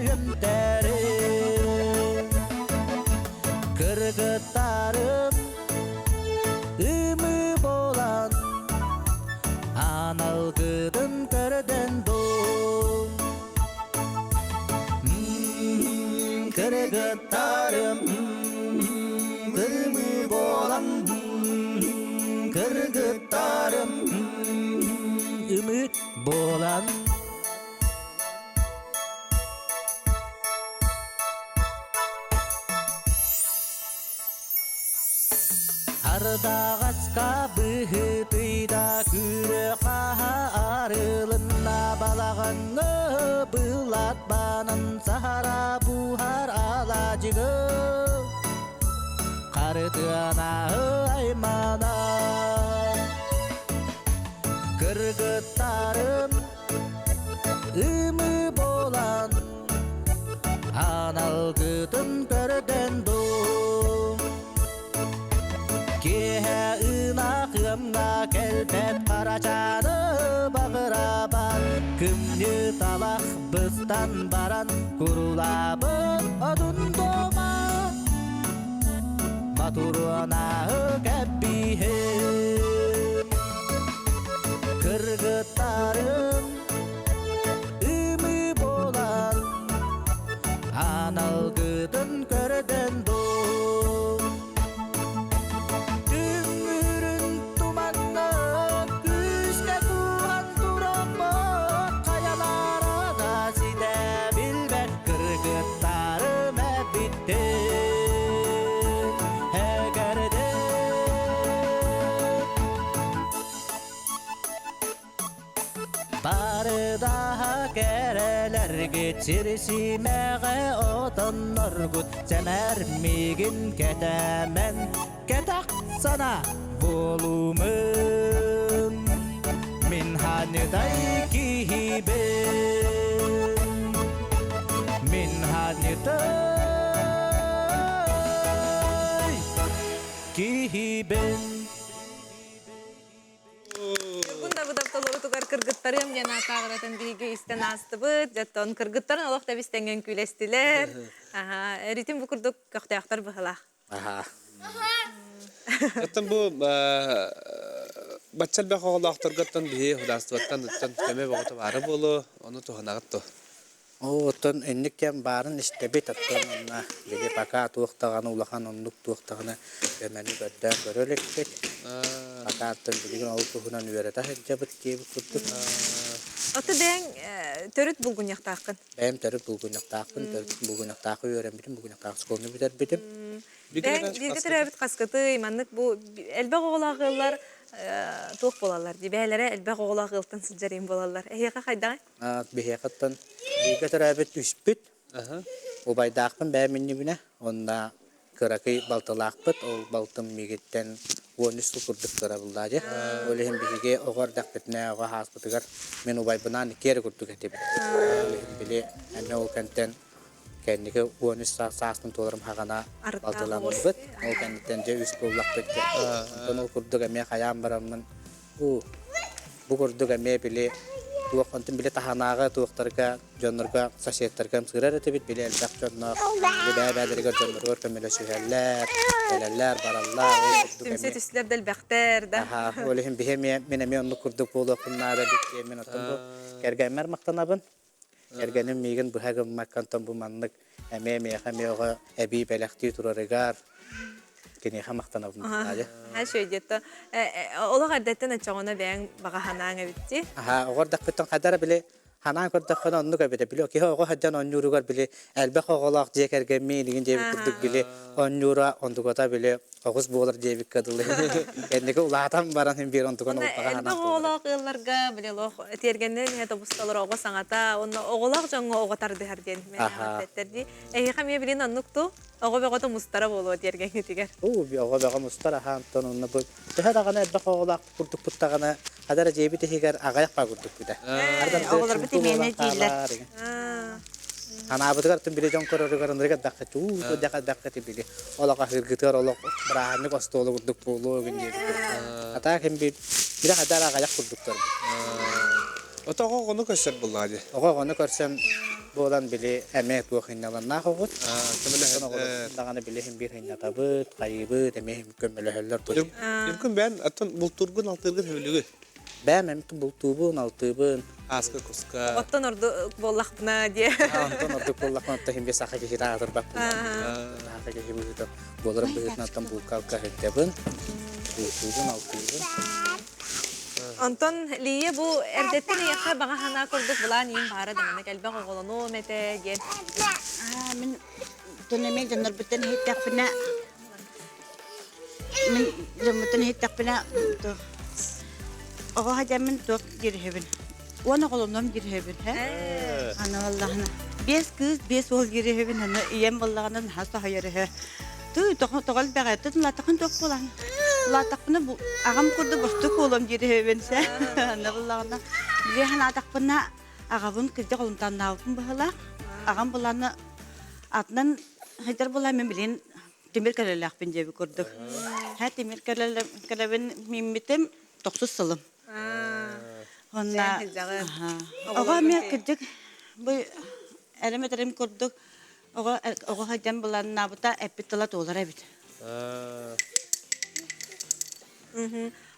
үөмтэрин Кыргыттарым ымыы буолан Аналгытын көрдөн дуу Кыргыттарым ымыы буолан Кыргыттарым ымыы буолан Ардаҕаска быһыытыйда күрө хаһа арылынна балаҕаҥҥа былат баанан саһара буһар алаадьыгы харытыана аймана Кыргыттарым ымыы буолан Аналгытын көрдөн дуу Киэһэ ынах ыамҥа кэлбэт харачааны баҕырабат Күмнү талах быстан баран курулаабыт одун дуома Матуруонааһы кэбиһин Кыргыттарым ымыы буолан аналгытын көрдөн дуу Түҥүрүн туманна күүскэ кууһан тураммыт хайалара да ситэ билбэт кыргыттарым эбиттин эгэрдин Барыдаһа кэрэлэргит сир-симэҕэ отонноргут сэмэр миигин кэтэмэн кэтэх сана буолумун мин ханытай киһибин мин ханытай киһибин Ньургун Давыдов толорутугар кыргыттарым диэн аатааҕыратын биһиги истэн аастыбыт. Дьоттон кыргыттарын олох да бистэҥҥэн күлэстилэр. Аха, эритин бу курдук көхтөөхтөр быһылаах. Аха. Оттон бу бачча элбэх оҕолоохторготтон биһи худаарствоттан оттон көмө бөҕөтө баара буолуо, ону туһанаҕыт дуо? Оо, оттон инник кэм баарын истэбит, оттон онно били пока туох даҕаны улахан оннук туох даҕаны көмөнү көрдөөн көрө иликпит. Пока оттон билигин ол туһунан үөрэтэ сылдьабыт диэбит курдук. Ото бэйэҥ төрүт булгунньахтааххын. Бэйэм төрүт булгунньахтаахпын, төрүт булгунньахтаахы үөрэммитим, булгунньахтаах оскуоланы бүтэрбитим. Бэйэҥ бииргэ төрөөбүт хаскытый, маннык бу элбэх оҕолоох ыаллар туох буолаллар дии, бэйэлэрэ элбэх оҕолоох ыалтан сылдьар им буолаллар. Эһиэхэ хайдаҕый? Биһиэхэттэн бииргэ төрөөбүт үспүт. Убайдаахпын бэйэм иннибинэ уонна кыракый балтылаахпыт. Ол балтым миигиттэн 13 сыл курдук кырабыллаа дьэ. Ол иһин биһиги оҕо эрдэхпитинэ оҕо ааспытыгар мин убайбынаан икки эрэ курдук этибит. Ол иһин били эмиэ ол кэнтэн кэнники 13 сааспын туоларым хаҕана балтыламмыт. Ол кэнниттэн дьэ үс буоллахпыт дьэ. Онтон ол курдук эмиэ хайаан бараммын Уу, бу курдук эмиэ били туох онтон били таһанааҕы туохтарга дьоннорго соседтарга ымсыырар этибит били элбэх дьонноох били бэйэ-бэйэлэригэр дьонноругар көмөлөсүһэллэр кэлэллэр бараллар ол курдук Түмсэ эмиэ түстүлэр да элбэхтэр да. Аха, ол иһин биһи эмиэ мин эмиэ оннук курдук буолуохпун наада эбит диэн мин оттон бу кэргэммэр махтанабын кэргэним миигин быһа гыммакка онтон бу маннык эмиэ миэхэ эмиэ оҕо эбии бэлэхтии турарыгар киниэхэ махтанабын Надя. Үчүгэй Олох эрдэттэн оччоҕуна бэйэҥ баҕа санааҥ эбит дии. Аха, оҕо эрдэхпиттэн хайдара били Ханаан көрдөххүнэ оннук эбитэ. Били киһи оҕо сылдьан оонньууругар били элбэх оҕолоох дьиэ кэргэммин игин диэбит курдук били оонньуура онтуката били оҕус буолар диэбиккэ дылы. Кэнники улаатан баран син биир онтуканы Уонна ултаҕа элбэх ханаан буолар. оҕолоох ыалларга били олох тиэргэннэрин иһэ тобусталар оҕо саҥата уонна оҕолоох дьоҥҥо оҕо тардыһар диэн мээнэҕэ Аха. эппэттэр дии. Эһиэхэ эмиэ билин оннук туу оҕо бөҕөтө мустара буолуо тиэргэҥҥитигэр. Уу оҕо бөҕө мустар аха онтон онно бу төһө даҕаны элбэх оҕолоох курдукпут даҕаны хадара дьиэбит иһигэр аҕыйах баа курдукпут Оҕолорбут имиэнэ дииллэр. Анаабытыгар тун били дьон көрөрүгэр ынырык элбэххэ уу дэх элбэххэ били олох аһыыргытыгар олох бырааһынньык остуола курдук буолуо гин диэбит Атаа ким бир били хадара аҕыйах курдуктар Ото оҕо оҕону көрсөр буоллаҕа дии. Оҕо оҕону көрсөн буолан били эмиэ туох инналаннаах оҕут. Оҕолор даҕаны били иһин биир хынньатабыт, хайыыбыт, эмиэ көмөлөһөллөр. Үргүн бэйэн оттон бултуургун алтыыргын сөбүлүүгүн? Бэйэм эмит бултуубун, алтыыбын. Ааска куска. Оттон ордук буоллахпына диэ. Онтон ордук буоллахпына оттон иһин саха киһитэ аатырбат Саха киһи быһыыта буоларым быһыытынан оттон булка-алка сылдьабын. Бултуубун, алтыыбын. Онтон Лия бу эрдэттэн эйиэхэ баҕа санаа курдук былаан иин баара даҕаны элбэх оҕолонуом этэ диэн. Мин тон эмиэ дьоннорбуттан иһиттэхпинэ мин дьоммуттан иһиттэхпинэ оҕо садьаммын туох дириһэбин уон оҕолонуом дириһэбин һэ аны буоллаҕына биэс кыыс биэс уол дириһэбин аны ийэм буоллаҕына наһаа соһуйар үһү тыы тоҕо тоҕо элбэҕэ тын улаатаххын туох буолан улаатахпына аҕам курдук бостук буолуом дириһэбин сэ аны буоллаҕына били санаатахпына аҕабын кырдьык олунтаннаабыппын быһыылаах аҕам буланы атынан хайдар буолан мен билин тимир көлөлөөхпүн диэбит курдук. Һэ тимир көлөбүн мииммитим тохсус сылым. Онна оҕо эмиэ кырдьык бу эрим этэрим курдук оҕо оҕо сылдьан былааннаабыта эппит тыла туолар эбит.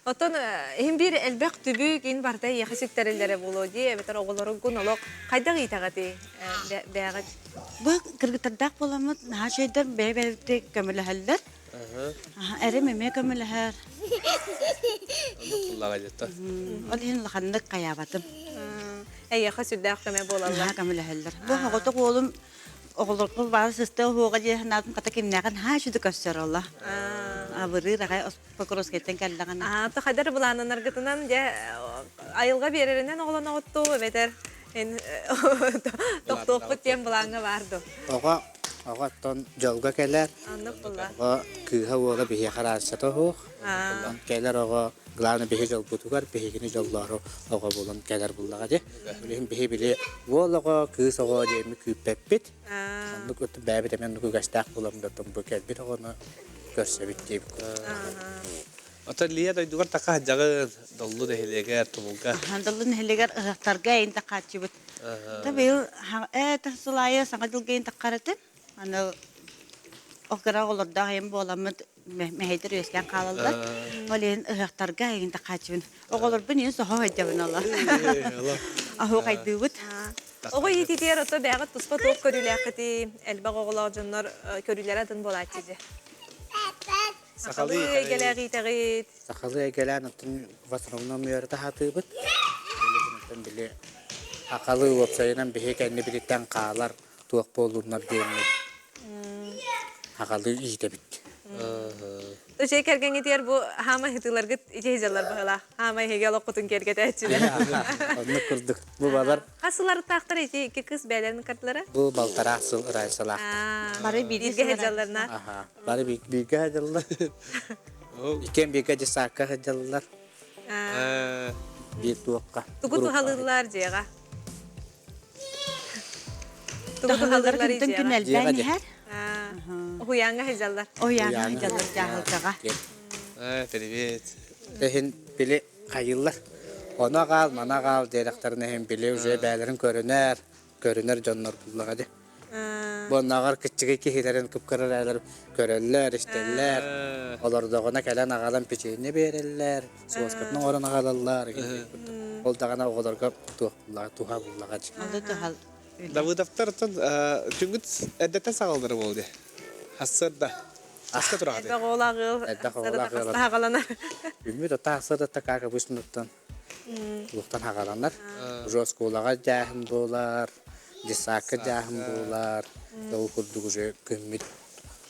Оттон иһин биир элбэх түбүк ин барыта эйиэхэ сүктэриллэрэ буолуо дии эбэтэр оҕолоругун олох хайдах иитэҕитий бээҕит? Бу кыргыттардаах буоламмыт наһаа үчүгэйдэр бэйэ-бэйэбитигэр көмөлөһөллөр. Эрим эмиэ көмөлөһөр. Ол иһин улаханнык хайаабатым. Эйиэхэ сүрдээх көмө буолаллар. Наһаа көмөлөһөллөр. Бу оҕотох уолум оҕолорго баар сыста уһуоҕа дии санаатым хата кимнээҕин наһаа үчүгэй көрсөр оло. Абырыыр аҕай Покровскайтан кэллэҕинэ. Аа, то хайдар былааннанаргытынан дьэ айылҕа биэрэринэн оҕолоноҕуттуу эбэтэр тохтуохпут диэн былааҥҥа баар дуо? Оҕо оҕо оттон дьолго кэлэр. Оннук буолла. Оҕо кыыһа уола биһиэхэ разницата суох. Кэлэр оҕо главное биһи дьолбутугар биһигини дьоллоору оҕо булан кэлэр буллаҕа дии. Билигин биһи били уол оҕо, кыыс оҕо диэми күүппэппит. Оннук бэйэбит эмиэ оннук үгэстээх буолан бу кэлбит оҕону көрсөбүт диэбит Оттон Лия дойдугар така сылдьаҕын, Доллу нэһилиэгэр, Тумулга. Доллу нэһилиэгэр ыһыахтарга эйин такааччыбыт. Та быйыл ээ сыл аайы саҥа дьылга эйин таккаратын. Аны окыра оҕолордоох эйин буоламмыт мэһэйдэр үөскээн хаалаллар. Ол иһин ыһыахтарга эйин такааччыбын. Оҕолорбун иһин соһо сылдьабын ола. Аһуохайдыыбыт. Оҕо иититигэр ото бэйэҕит туспа туох көрүүлээххитий? Элбэх оҕолоох дьоннор көрүүлэрэ атын буолааччы дьэ. Сахалыы эйгэлээх иитэҕит. Сахалыы эйгэлээн оттон в основном үөрэтэ сатыыбыт. Билигин били сахалыы уопсайынан биһи кэннибититтэн хаалар туох буоллуннар диэммит сахалыы иитэбит. Дьиэ кэргэҥҥитигэр бу хаамай ыһытыыларгыт ити дьаллар быһыылаах. Хаамай эһиги олоххутун киэргэтээччилэр. Оннук курдук. Бу балар Хас сылларыттаахтар ити икки кыыс бэйэлэрин картылара? Бу балтараа сыл ырайсалаах. Бары бииргэ сылдьалларына. Бары бииргэ сылдьаллар. Иккиэн бииргэ десакка сылдьаллар. Биир туохха. Тугу туһалыыллар дьиэҕэ? Тугу туһалыыллар күн элбээн иһэр. Уһуйааҥҥа сылдьаллар. Уһуйааҥҥа сылдьаллар дьааһылкаҕа. Привет. Иһин били хайыыллар. Ону аҕаал, маны аҕаал диэрэхтэрин иһин били уже бээлэрин көрүнэр, көрүнэр дьоннор буллаҕа дии. Бу оннооҕор кыччыгый киһилэрин кыпкырар көрөллөр, истэллэр. Олордоҕуна кэлэн аҕалан печенье биэрэллэр, суоскатын оҥорон аҕалаллар. Ол даҕаны оҕолорго туох буллаҕа, туһа буллаҕа дии. Ол туһал. Давыдовтар күнгүт эрдэттэн саҕалдара буолуо дии. Хассыарда. Хаска тураҕытый? Элбэх оҕолоох ыал Элбэх оҕолоох ыал. Хаста аҕаланар. Үммүт ата ахсар да как обычно оттон. Туохтан хагаланар. Уже оскуолаҕа дьааһын буолар, детсадка дьааһын буолар. Ол курдук уже күммүт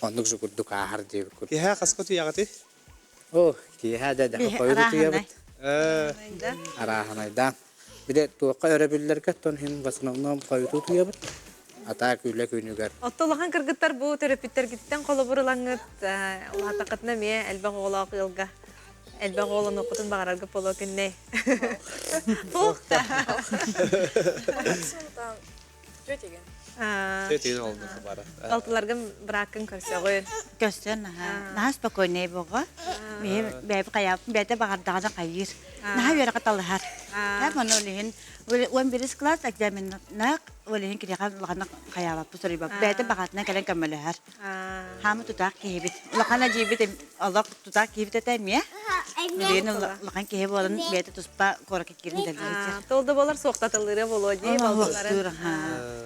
оннук же курдук ааһар диэбит курдук. Киэһэ хаска утуйаҕытый? О, киэһэ да дэхэ хойут утуйабыт. Арааһынайдаан. Бile туохха өрөбүллэргэ оттон иһин в основном хойутуу утуйабыт. Атаа күлэ күнүгэр. Отто улахан кыргыттар бу төрөппүттэргиттэн холобур ылаҥҥыт улаатаххытына эмиэ элбэх оҕолоох ыалга элбэх оҕолонуоххутун баҕарарга буолуо күннэй. Туох да. Тетеген. Тетеген олду хабара. Балтыларгын бырааккын көрсөҕүн. Көрсөн наһаа наһаа спокойнай буолга. Миһи бэйэбит хайааппын бэйэтэ баҕардаҕына хайыыр. Наһаа үөрэххэ талаһар. Һэ ону ол иһин 11 класс экзаменнаах ол иһин киниэхэ улаханнык хайаабаппыт суруйбаппыт. Бэйэтэ баҕатынан кэлэн көмөлөһөр. Хаамы тутаах киһибит. Улахан эдьиийбит олох тутаах киһибит этэ эмиэ. Билигин улахан киһи буолан бэйэтэ туспа куоракка киирэн дэллэриччэ. Тол да буолар суохтатыллыыра буолуо дии балтыларын.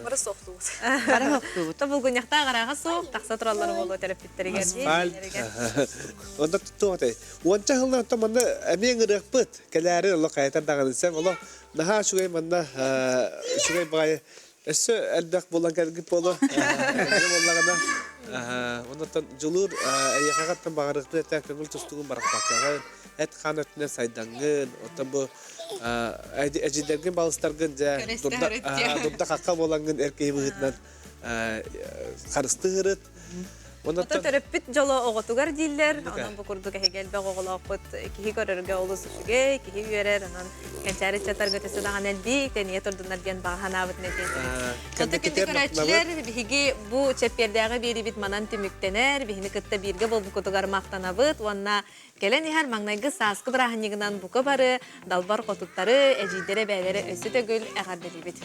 Бары суохтуубут. Бары суохтуубут. То булгунньахтаах арааҕа суох, тахса тураллар буолуо төрөппүттэригэр. Асфальт. Онда туох этэй? Уонча сылынан оттон манна эмиэ ыҥырыахпыт. Кэлээри олох хайатар даҕаны сем олох наһаа үчүгэй манна үчүгэй баҕайы Өссө элбэх буолан кэлгит буолуо. Буоллаҕына, оннуттан дьулуур эйиэхэҕиттэн баҕарыахпыт этэ көҥүл тустугун барахпаккаҕын, эт-хаан өттүнэн сайдаҥҥын, оттон бу эдьиийдэргин, балыстаргын дьэ дурда-хахха буолаҥҥын эр киһи быһыытынан харыстыырыт. Ото төрөппүт дьоло оҕотугар дииллэр. Онон бу курдук эһиги элбэх оҕолоохпут киһи көрөргө олус үчүгэй, киһи үөрэр. Онон кэнчээри ыччаттарга өссө даҕаны элбии, тэнийэ турдуннар диэн баҕа санаабытын этиэтибит. Ото күндү көрөөччүлэр, биһиги бу чэппиэрдээҕи биэриибит манан түмүктэнэр. Биһини кытта бииргэ буолбуккутугар махтанабыт уонна кэлэн иһэр маҥнайгы сааскы бырааһынньыгынан бука бары далбар хотуттары, эдьиийдэрэ, эбээлэрэ өссө төгүл эҕэрдэлиибит.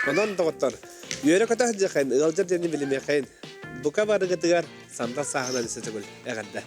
Онон, доҕоттор, үөрэ-көтө сылдьыаххайын, ыалдьар диэни билимиэххэйин. Бука барыгытыгар сандал сааһынан өссө төгүл эҕэрдэ.